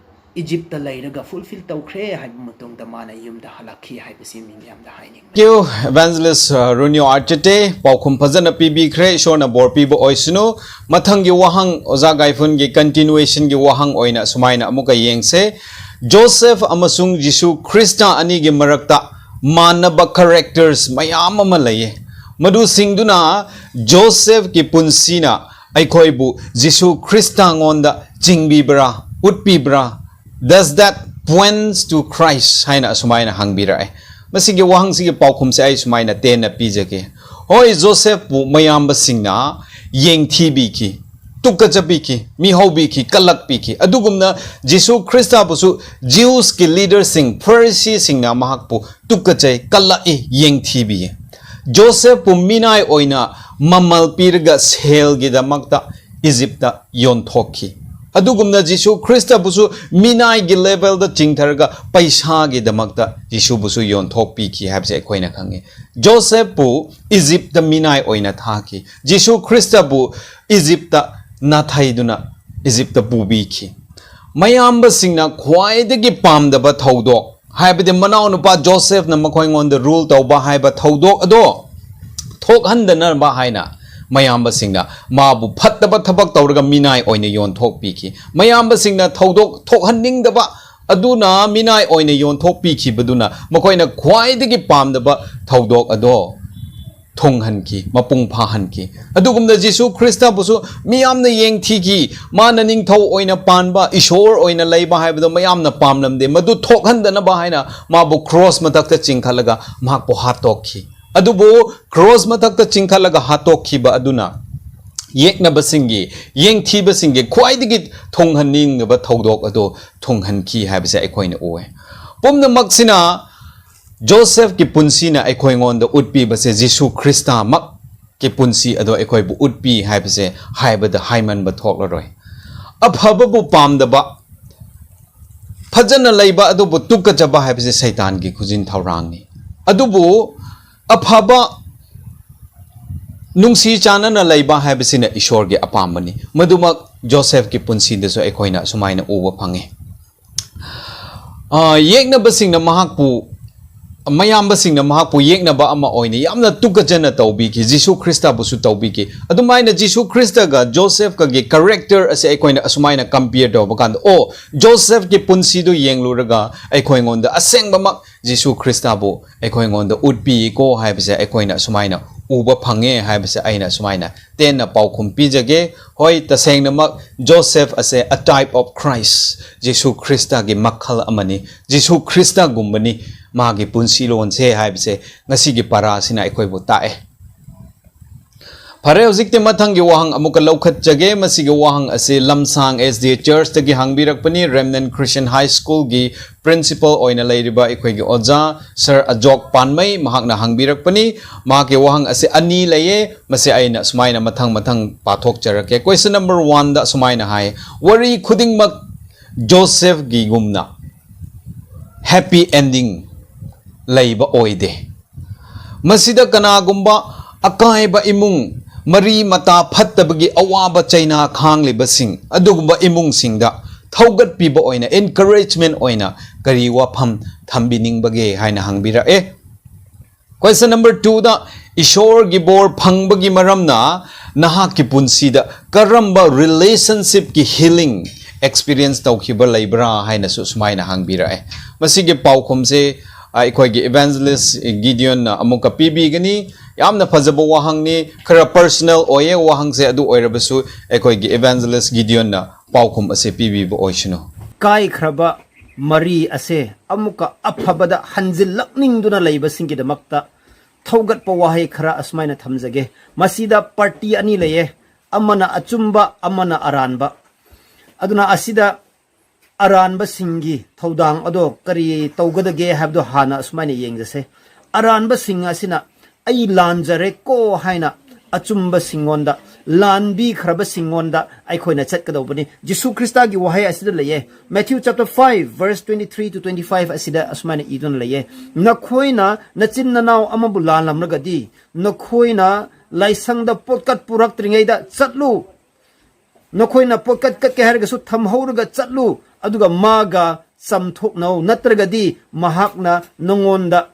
ꯏꯖꯤꯞꯇ ꯂꯩꯔꯒ ꯐꯨꯜꯐꯤꯜ ꯇꯧꯈ꯭ꯔꯦ ꯍꯥꯏꯕ ꯃꯇꯨꯡꯗ ꯃꯥꯅ ꯌꯨꯝꯗ ꯍꯜꯂꯛꯈꯤ ꯍꯥꯏꯕꯁꯤ ꯃꯤ ꯃꯌꯥꯝꯗ ꯍꯥꯏꯅꯤꯡꯕꯅꯤ꯫ Thank you, Evangelist Runio Artete꯫ ꯄꯥꯎꯈꯨꯝ ꯐꯖꯅ ꯄꯤꯕꯤꯈ꯭ꯔꯦ꯫ ꯏꯁꯣꯔꯅ ꯕꯣꯔ ꯄꯤꯕ ꯑꯣꯏꯁꯅꯨ꯫ ꯃꯊꯪꯒꯤ ꯋꯥꯍꯪ, ꯑꯣꯖꯥ ꯒꯥꯏꯐꯨꯟꯒꯤ ꯀꯟꯇꯤꯅꯨꯋꯦꯁꯟꯒꯤ ꯋꯥꯍꯪ ꯑꯣꯏꯅ ꯁꯨꯃꯥꯏꯅ ꯑꯃꯨꯛꯀ ꯌꯦꯡꯁꯦ꯫ ꯖꯣꯁꯦꯐ ꯑꯃꯁꯨꯡ ꯖꯤꯁꯨ ꯈ꯭ꯔꯤꯁꯇ ꯑꯅꯤꯒꯤ ꯃꯔꯛꯇ ꯃꯥꯟꯅꯕ ꯀꯔꯦꯛꯇꯔꯁ ꯃꯌꯥꯝ ꯑꯃ ꯂꯩꯌꯦ꯫ ꯃꯗꯨꯁꯤꯡꯗꯨꯅ ꯖꯣꯁꯦꯐꯀꯤ ꯄꯨꯟꯁꯤꯅ ꯑꯩꯈꯣꯏꯕꯨ ꯖꯤꯁꯨ ꯈ꯭ꯔꯤꯁꯇꯉꯣꯟꯗ ꯆꯤꯡꯕꯤꯕ꯭ꯔꯥ, ꯎꯠꯄꯤꯕ꯭ꯔꯥ? Does that points to Christ? ꯍꯥꯏꯅ ꯑꯁꯨꯃꯥꯏꯅ ꯍꯪꯕꯤꯔꯛꯑꯦ꯫ ꯃꯁꯤꯒꯤ ꯋꯥꯍꯪꯁꯤꯒꯤ ꯄꯥꯎꯈꯨꯝꯁꯦ ꯑꯩ ꯁꯨꯃꯥꯏꯅ ꯇꯦꯟꯅ ꯄꯤꯖꯒꯦ꯫ ꯍꯣꯏ, ꯖꯣꯁꯦꯐꯄꯨ ꯃꯌꯥꯝꯕꯁꯤꯡꯅ ꯌꯦꯡꯊꯤꯕꯤꯈꯤ, ꯇꯨꯀꯠꯆꯕꯤꯈꯤ, ꯃꯤꯍꯧꯕꯤꯈꯤ, ꯀꯜꯂꯛꯄꯤꯈꯤ꯫ ꯑꯗꯨꯒꯨꯝꯅ ꯖꯤꯁꯨ ꯈ꯭ꯔꯤꯁꯇꯕꯨꯁꯨ ꯖ꯭ꯌꯨꯁꯀꯤ ꯂꯤꯗꯔꯁꯤꯡ, ꯐꯔꯤꯁꯤꯁꯤꯡꯅ ꯃꯍꯥꯛꯄꯨ ꯇꯨꯀꯠꯆꯩ, ꯀꯜꯂꯛꯏ, ꯌꯦꯡꯊꯤꯕꯤꯌꯦ꯫ ꯖꯣꯁꯦꯐꯄꯨ ꯃꯤꯅꯥꯏ ꯑꯣꯏꯅ ꯃꯃꯜ ꯄꯤꯔꯒ ꯁꯦꯜꯒꯤꯗꯃꯛꯇ ꯏꯖꯤꯞꯇ ꯌꯣꯟꯊꯣꯛꯈꯤ꯫ ꯑꯗꯨꯒꯨꯝꯅ ꯖꯤꯁꯨ ꯈ꯭ꯔꯤꯁꯇꯕꯨꯁꯨ ꯃꯤꯅꯥꯏꯒꯤ ꯂꯦꯚꯦꯜꯗ ꯆꯤꯡꯊꯔꯒ ꯄꯩꯁꯥꯒꯤꯗꯃꯛꯇ ꯖꯤꯁꯨꯕꯨꯁꯨ ꯌꯣꯟꯊꯣꯛꯄꯤꯈꯤ ꯍꯥꯏꯕꯁꯦ ꯑꯩꯈꯣꯏꯅ ꯈꯪꯉꯤ꯫ ꯖꯣꯁꯦꯐꯄꯨ ꯏꯖꯤꯞꯇ ꯃꯤꯅꯥꯏ ꯑꯣꯏꯅ ꯊꯥꯈꯤ꯫ ꯖꯤꯁꯨ ꯈ꯭ꯔꯤꯁꯇꯕꯨ ꯏꯖꯤꯞꯇ ꯅꯥꯊꯩꯗꯨꯅ ꯏꯖꯤꯞꯇ ꯄꯨꯕꯤꯈꯤ꯫ ꯃꯌꯥꯝꯕꯁꯤꯡꯅ ꯈ꯭ꯋꯥꯏꯗꯒꯤ ꯄꯥꯝꯗꯕ ꯊꯧꯗꯣꯛ, ꯍꯥꯏꯕꯗꯤ ꯃꯅꯥꯎꯅꯨꯄꯥ ꯖꯣꯁꯦꯐꯅ ꯃꯈꯣꯏꯉꯣꯟꯗ ꯔꯨꯜ ꯇꯧꯕ ꯍꯥꯏꯕ ꯊꯧꯗꯣꯛ ꯑꯗꯣ ꯊꯣꯛꯍꯟꯗꯅꯕ ꯍꯥꯏꯅ ꯃꯌꯥꯝꯕꯁꯤꯡꯅ ꯃꯥꯕꯨ ꯐꯠꯇꯕ ꯊꯕꯛ ꯇꯧꯔꯒ ꯃꯤꯅꯥꯏ ꯑꯣꯏꯅ ꯌꯣꯟꯊꯣꯛꯄꯤꯈꯤ꯫ ꯃꯌꯥꯝꯕꯁꯤꯡꯅ ꯊꯧꯗꯣꯛ ꯊꯣꯛꯍꯟꯅꯤꯡꯗꯕ ꯑꯗꯨꯅ ꯃꯤꯅꯥꯏ ꯑꯣꯏꯅ ꯌꯣꯟꯊꯣꯛꯄꯤꯈꯤꯕꯗꯨꯅ ꯃꯈꯣꯏꯅ ꯈ꯭ꯋꯥꯏꯗꯒꯤ ꯄꯥꯝꯗꯕ ꯊꯧꯗꯣꯛ ꯑꯗꯣ ꯊꯨꯡꯍꯟꯈꯤ, ꯃꯄꯨꯡ ꯐꯥꯍꯟꯈꯤ꯫ ꯑꯗꯨꯒꯨꯝꯅ ꯖꯤꯁꯨ ꯈ꯭ꯔꯤꯁꯇꯕꯨꯁꯨ ꯃꯤꯌꯥꯝꯅ ꯌꯦꯡꯊꯤꯈꯤ꯫ ꯃꯥꯅ ꯅꯤꯡꯊꯧ ꯑꯣꯏꯅ ꯄꯥꯟꯕ, ꯏꯁꯣꯔ ꯑꯣꯏꯅ ꯂꯩꯕ ꯍꯥꯏꯕꯗꯣ ꯃꯌꯥꯝꯅ ꯄꯥꯝꯂꯝꯗꯦ꯫ ꯃꯗꯨ ꯊꯣꯛꯍꯟꯗꯅꯕ ꯍꯥꯏꯅ ꯃꯥꯕꯨ ꯀ꯭ꯔꯣꯁ ꯃꯊꯛꯇ ꯆꯤꯡꯈꯠꯂꯒ ꯃꯍꯥꯛꯄꯨ ꯍꯥꯠꯇꯣꯛꯈꯤ꯫ ꯑꯗꯨꯕꯨ ꯀ꯭ꯔꯣꯁ ꯃꯊꯛꯇ ꯆꯤꯡꯈꯠꯂꯒ ꯍꯥꯠꯇꯣꯛꯈꯤꯕ ꯑꯗꯨꯅ ꯌꯦꯛꯅꯕꯁꯤꯡꯒꯤ, ꯌꯦꯡꯊꯤꯕꯁꯤꯡꯒꯤ ꯈ꯭ꯋꯥꯏꯗꯒꯤ ꯊꯨꯡꯍꯟꯅꯤꯡꯗꯕ ꯊꯧꯗꯣꯛ ꯑꯗꯨ ꯊꯨꯡꯍꯟꯈꯤ ꯍꯥꯏꯕꯁꯦ ꯑꯩꯈꯣꯏꯅ ꯎꯑꯦ꯫ ꯄꯨꯝꯅꯃꯛꯁꯤꯅ ꯖꯣꯁꯦꯐꯀꯤ ꯄꯨꯟꯁꯤꯅ ꯑꯩꯈꯣꯏꯉꯣꯟꯗ ꯎꯠꯄꯤꯕꯁꯦ ꯖꯤꯁꯨ ꯈ꯭ꯔꯤꯁꯇꯃꯛꯀꯤ ꯄꯨꯟꯁꯤ ꯑꯗꯣ ꯑꯩꯈꯣꯏꯕꯨ ꯎꯠꯄꯤ ꯍꯥꯏꯕꯁꯦ ꯍꯥꯏꯕꯗ ꯍꯥꯏꯃꯟꯕ ꯊꯣꯛꯂꯔꯣꯏ꯫ ꯑꯐꯕꯕꯨ ꯄꯥꯝꯗꯕ, ꯐꯖꯅ ꯂꯩꯕ ꯑꯗꯨꯕꯨ ꯇꯨꯀꯠꯆꯕ ꯍꯥꯏꯕꯁꯦ ꯁꯩꯇꯥꯟꯒꯤ ꯈꯨꯖꯤꯟ ꯊꯧꯔꯥꯡꯅꯤ꯫ ꯑꯗꯨꯕꯨ ꯑꯐꯕ, ꯅꯨꯡꯁꯤ ꯆꯥꯟꯅꯅ ꯂꯩꯕ ꯍꯥꯏꯕꯁꯤꯅ ꯏꯁꯣꯔꯒꯤ ꯑꯄꯥꯝꯕꯅꯤ꯫ ꯃꯗꯨꯃꯛ ꯖꯣꯁꯦꯐꯀꯤ ꯄꯨꯟꯁꯤꯗꯁꯨ ꯑꯩꯈꯣꯏꯅ ꯑꯁꯨꯃꯥꯏꯅ ꯎꯕ ꯐꯪꯉꯤ꯫ ꯑ, ꯌꯦꯛꯅꯕꯁꯤꯡꯅ ꯃꯍꯥꯛꯄꯨ, ꯃꯌꯥꯝꯕꯁꯤꯡꯅ ꯃꯍꯥꯛꯄꯨ ꯌꯦꯛꯅꯕ ꯑꯃ ꯑꯣꯏꯅ ꯌꯥꯝꯅ ꯇꯨꯀꯠꯆꯅ ꯇꯧꯕꯤꯈꯤ꯫ ꯖꯤꯁꯨ ꯈ꯭ꯔꯤꯁꯇꯕꯨꯁꯨ ꯇꯧꯕꯤꯈꯤ꯫ ꯑꯗꯨꯃꯥꯏꯅ ꯖꯤꯁꯨ ꯈ꯭ꯔꯤꯁꯇꯒ ꯖꯣꯁꯦꯐꯀꯒꯤ ꯀꯦꯔꯦꯛꯇꯔ ꯑꯁꯦ ꯑꯩꯈꯣꯏꯅ ꯑꯁꯨꯃꯥꯏꯅ ꯀꯝꯄꯤꯌꯔ ꯇꯧꯕ ꯀꯥꯟꯗ, ꯑꯣ, ꯖꯣꯁꯦꯐꯀꯤ ꯄꯨꯟꯁꯤꯗꯨ ꯌꯦꯡꯂꯨꯔꯒ ꯑꯩꯈꯣꯏꯉꯣꯟꯗ ꯑꯁꯦꯡꯕꯃꯛ ꯖꯤꯁꯨ ꯈ꯭ꯔꯤꯁꯇꯕꯨ ꯑꯩꯈꯣꯏꯉꯣꯟꯗ ꯎꯠꯄꯤꯀꯣ ꯍꯥꯏꯕꯁꯦ ꯑꯩꯈꯣꯏꯅ ꯑꯁꯨꯃꯥꯏꯅ ꯎꯕ ꯐꯪꯉꯦ ꯍꯥꯏꯕꯁꯦ ꯑꯩꯅ ꯑꯁꯨꯃꯥꯏꯅ ꯇꯦꯟꯅ ꯄꯥꯎꯈꯨꯝ ꯄꯤꯖꯒꯦ꯫ ꯍꯣꯏ, ꯇꯁꯦꯡꯅꯃꯛ ꯖꯣꯁꯦꯐ ꯑꯁꯦ a type of Christ, ꯖꯤꯁꯨ ꯈ꯭ꯔꯤꯁꯇꯒꯤ ꯃꯈꯜ ꯑꯃꯅꯤ꯫ ꯖꯤꯁꯨ ꯈ꯭ꯔꯤꯁꯇꯒꯨꯝꯕꯅꯤ ꯃꯥꯒꯤ ꯄꯨꯟꯁꯤꯂꯣꯟꯁꯦ ꯍꯥꯏꯕꯁꯦ ꯉꯁꯤꯒꯤ ꯄꯔꯥ ꯑꯁꯤꯅ ꯑꯩꯈꯣꯏꯕꯨ ꯇꯥꯛꯑꯦ꯫ ꯐꯔꯦ, ꯍꯧꯖꯤꯛꯇꯤ ꯃꯊꯪꯒꯤ ꯋꯥꯍꯪ ꯑꯃꯨꯛꯀ ꯂꯧꯈꯠꯆꯒꯦ꯫ ꯃꯁꯤꯒꯤ ꯋꯥꯍꯪ ꯑꯁꯤ ꯂꯝꯁꯥꯡ S D A Church ꯇꯒꯤ ꯍꯪꯕꯤꯔꯛꯄꯅꯤ꯫ Remnant Christian High School ꯒꯤ principal ꯑꯣꯏꯅ ꯂꯩꯔꯤꯕ ꯑꯩꯈꯣꯏꯒꯤ ꯑꯣꯖꯥ ꯁꯔ ꯑꯖꯣꯛ ꯄꯥꯟꯃꯩ, ꯃꯍꯥꯛꯅ ꯍꯪꯕꯤꯔꯛꯄꯅꯤ꯫ ꯃꯍꯥꯛꯀꯤ ꯋꯥꯍꯪ ꯑꯁꯤ ꯑꯅꯤ ꯂꯩꯌꯦ꯫ ꯃꯁꯤ ꯑꯩꯅ ꯁꯨꯃꯥꯏꯅ ꯃꯊꯪ ꯃꯊꯪ ꯄꯥꯊꯣꯛꯆꯔꯛꯀꯦ꯫ Question number one ꯗ ꯁꯨꯃꯥꯏꯅ ꯍꯥꯏ, "ꯋꯥꯔꯤ ꯈꯨꯗꯤꯡꯃꯛ ꯖꯣꯁꯦꯐꯒꯤꯒꯨꯝꯅ happy ending ꯂꯩꯕ ꯑꯣꯏꯗꯦ꯫ ꯃꯁꯤꯗ ꯀꯅꯥꯒꯨꯝꯕ ꯑꯀꯥꯏꯕ ꯏꯃꯨꯡ, ꯃꯔꯤ ꯃꯇꯥ ꯐꯠꯇꯕꯒꯤ ꯑꯋꯥꯕ ꯆꯩꯅꯥ ꯈꯥꯡꯂꯤꯕꯁꯤꯡ, ꯑꯗꯨꯒꯨꯝꯕ ꯏꯃꯨꯡꯁꯤꯡꯗ ꯊꯧꯒꯠꯄꯤꯕ ꯑꯣꯏꯅ, encouragement ꯑꯣꯏꯅ ꯀꯔꯤ ꯋꯥꯐꯝ ꯊꯝꯕꯤꯅꯤꯡꯕꯒꯦ ꯍꯥꯏꯅ ꯍꯪꯕꯤꯔꯛꯑꯦ꯫ Question number two ꯗ, ꯏꯁꯣꯔꯒꯤ ꯕꯣꯔ ꯐꯪꯕꯒꯤ ꯃꯔꯝꯅ ꯅꯍꯥꯛꯀꯤ ꯄꯨꯟꯁꯤꯗ ꯀꯔꯝꯕ relationship ꯀꯤ healing experience ꯇꯧꯈꯤꯕ ꯂꯩꯕ꯭ꯔꯥ ꯍꯥꯏꯅꯁꯨ ꯁꯨꯃꯥꯏꯅ ꯍꯪꯕꯤꯔꯛꯑꯦ꯫ ꯃꯁꯤꯒꯤ ꯄꯥꯎꯈꯨꯝꯁꯦ ꯑꯩꯈꯣꯏꯒꯤ evangelist ꯒꯤꯗꯤꯌꯣꯟꯅ ꯑꯃꯨꯛꯀ ꯄꯤꯕꯤꯒꯅꯤ꯫ ꯌꯥꯝꯅ ꯐꯖꯕ ꯋꯥꯍꯪꯅꯤ, ꯈꯔ personal ꯑꯣꯏꯌꯦ ꯋꯥꯍꯪꯁꯦ, ꯑꯗꯨ ꯑꯣꯏꯔꯕꯁꯨ ꯑꯩꯈꯣꯏꯒꯤ evangelist ꯒꯤꯗꯤꯌꯣꯟꯅ ꯄꯥꯎꯈꯨꯝ ꯑꯁꯦ ꯄꯤꯕꯤꯕ ꯑꯣꯏꯁꯅꯨ꯫ ꯀꯥꯏꯈ꯭ꯔꯕ ꯃꯔꯤ ꯑꯁꯦ ꯑꯃꯨꯛꯀ ꯑꯐꯕꯗ ꯍꯟꯖꯤꯜꯂꯛꯅꯤꯡꯗꯨꯅ ꯂꯩꯕꯁꯤꯡꯒꯤꯗꯃꯛꯇ ꯊꯧꯒꯠꯄ ꯋꯥꯍꯩ ꯈꯔ ꯑꯁꯨꯃꯥꯏꯅ ꯊꯝꯖꯒꯦ꯫ ꯃꯁꯤꯗ party ꯑꯅꯤ ꯂꯩꯌꯦ, ꯑꯃꯅ ꯑꯆꯨꯝꯕ, ꯑꯃꯅ ꯑꯔꯥꯟꯕ꯫ ꯑꯗꯨꯅ ꯑꯁꯤꯗ ꯑꯔꯥꯟꯕꯁꯤꯡꯒꯤ ꯊꯧꯗꯥꯡ ꯑꯗꯣ ꯀꯔꯤ ꯇꯧꯒꯗꯒꯦ ꯍꯥꯏꯕꯗꯣ ꯍꯥꯟꯅ ꯑꯁꯨꯃꯥꯏꯅ ꯌꯦꯡꯖꯁꯦ꯫ ꯑꯔꯥꯟꯕꯁꯤꯡ ꯑꯁꯤꯅ "ꯑꯩ ꯂꯥꯟꯖꯔꯦꯀꯣ" ꯍꯥꯏꯅ ꯑꯆꯨꯝꯕꯁꯤꯡꯉꯣꯟꯗ, ꯂꯥꯟꯕꯤꯈ꯭ꯔꯕꯁꯤꯡꯉꯣꯟꯗ ꯑꯩꯈꯣꯏꯅ ꯆꯠꯀꯗꯧꯕꯅꯤ꯫ ꯖꯤꯁꯨ ꯈ꯭ꯔꯤꯁꯇꯒꯤ ꯋꯥꯍꯩ ꯑꯁꯤꯗ ꯂꯩꯌꯦ, Matthew chapter five verse twenty three to twenty five ꯑꯁꯤꯗ ꯑꯁꯨꯃꯥꯏꯅ ꯏꯗꯨꯅ ꯂꯩꯌꯦ, "ꯅꯈꯣꯏꯅ ꯅꯆꯤꯟ ꯅꯅꯥꯎ ꯑꯃꯕꯨ ꯂꯥꯜꯂꯝꯂꯒꯗꯤ, ꯅꯈꯣꯏꯅ ꯂꯥꯏꯁꯪꯗ ꯄꯣꯠꯀꯠ ꯄꯨꯔꯛꯇ꯭ꯔꯤꯉꯩꯗ ꯆꯠꯂꯨ, ꯅꯈꯣꯏꯅ ꯄꯣꯠꯀꯠ ꯀꯠꯀꯦ ꯍꯥꯏꯔꯒꯁꯨ ꯊꯝꯍꯧꯔꯒ ꯆꯠꯂꯨ, ꯑꯗꯨꯒ ꯃꯥꯒ ꯆꯝꯊꯣꯛꯅꯧ, ꯅꯠꯇ꯭ꯔꯒꯗꯤ ꯃꯍꯥꯛꯅ ꯅꯉꯣꯟꯗ,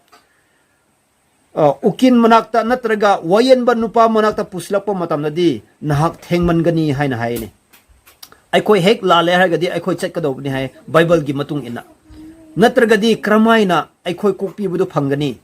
ꯑ, ꯎꯀꯤꯜ ꯃꯅꯥꯛꯇ ꯅꯠꯇ꯭ꯔꯒ ꯋꯥꯌꯦꯟꯕ ꯅꯨꯄꯥ ꯃꯅꯥꯛꯇ ꯄꯨꯁꯤꯜꯂꯛꯄ ꯃꯇꯝꯗꯗꯤ ꯅꯍꯥꯛ ꯊꯦꯡꯃꯟꯒꯅꯤ" ꯍꯥꯏꯅ ꯍꯥꯏꯅꯤ꯫ ꯑꯩꯈꯣꯏ ꯍꯦꯛ ꯂꯥꯜꯂꯦ ꯍꯥꯏꯔꯒꯗꯤ ꯑꯩꯈꯣꯏ ꯆꯠꯀꯗꯧꯕꯅꯤ ꯍꯥꯏ, ꯕꯥꯏꯕꯜꯒꯤ ꯃꯇꯨꯡ ꯏꯟꯅ꯫ ꯅꯠꯇ꯭ꯔꯒꯗꯤ ꯀꯔꯝꯍꯥꯏꯅ ꯑꯩꯈꯣꯏ ꯀꯣꯛꯄꯤꯕꯗꯨ ꯐꯪꯒꯅꯤ?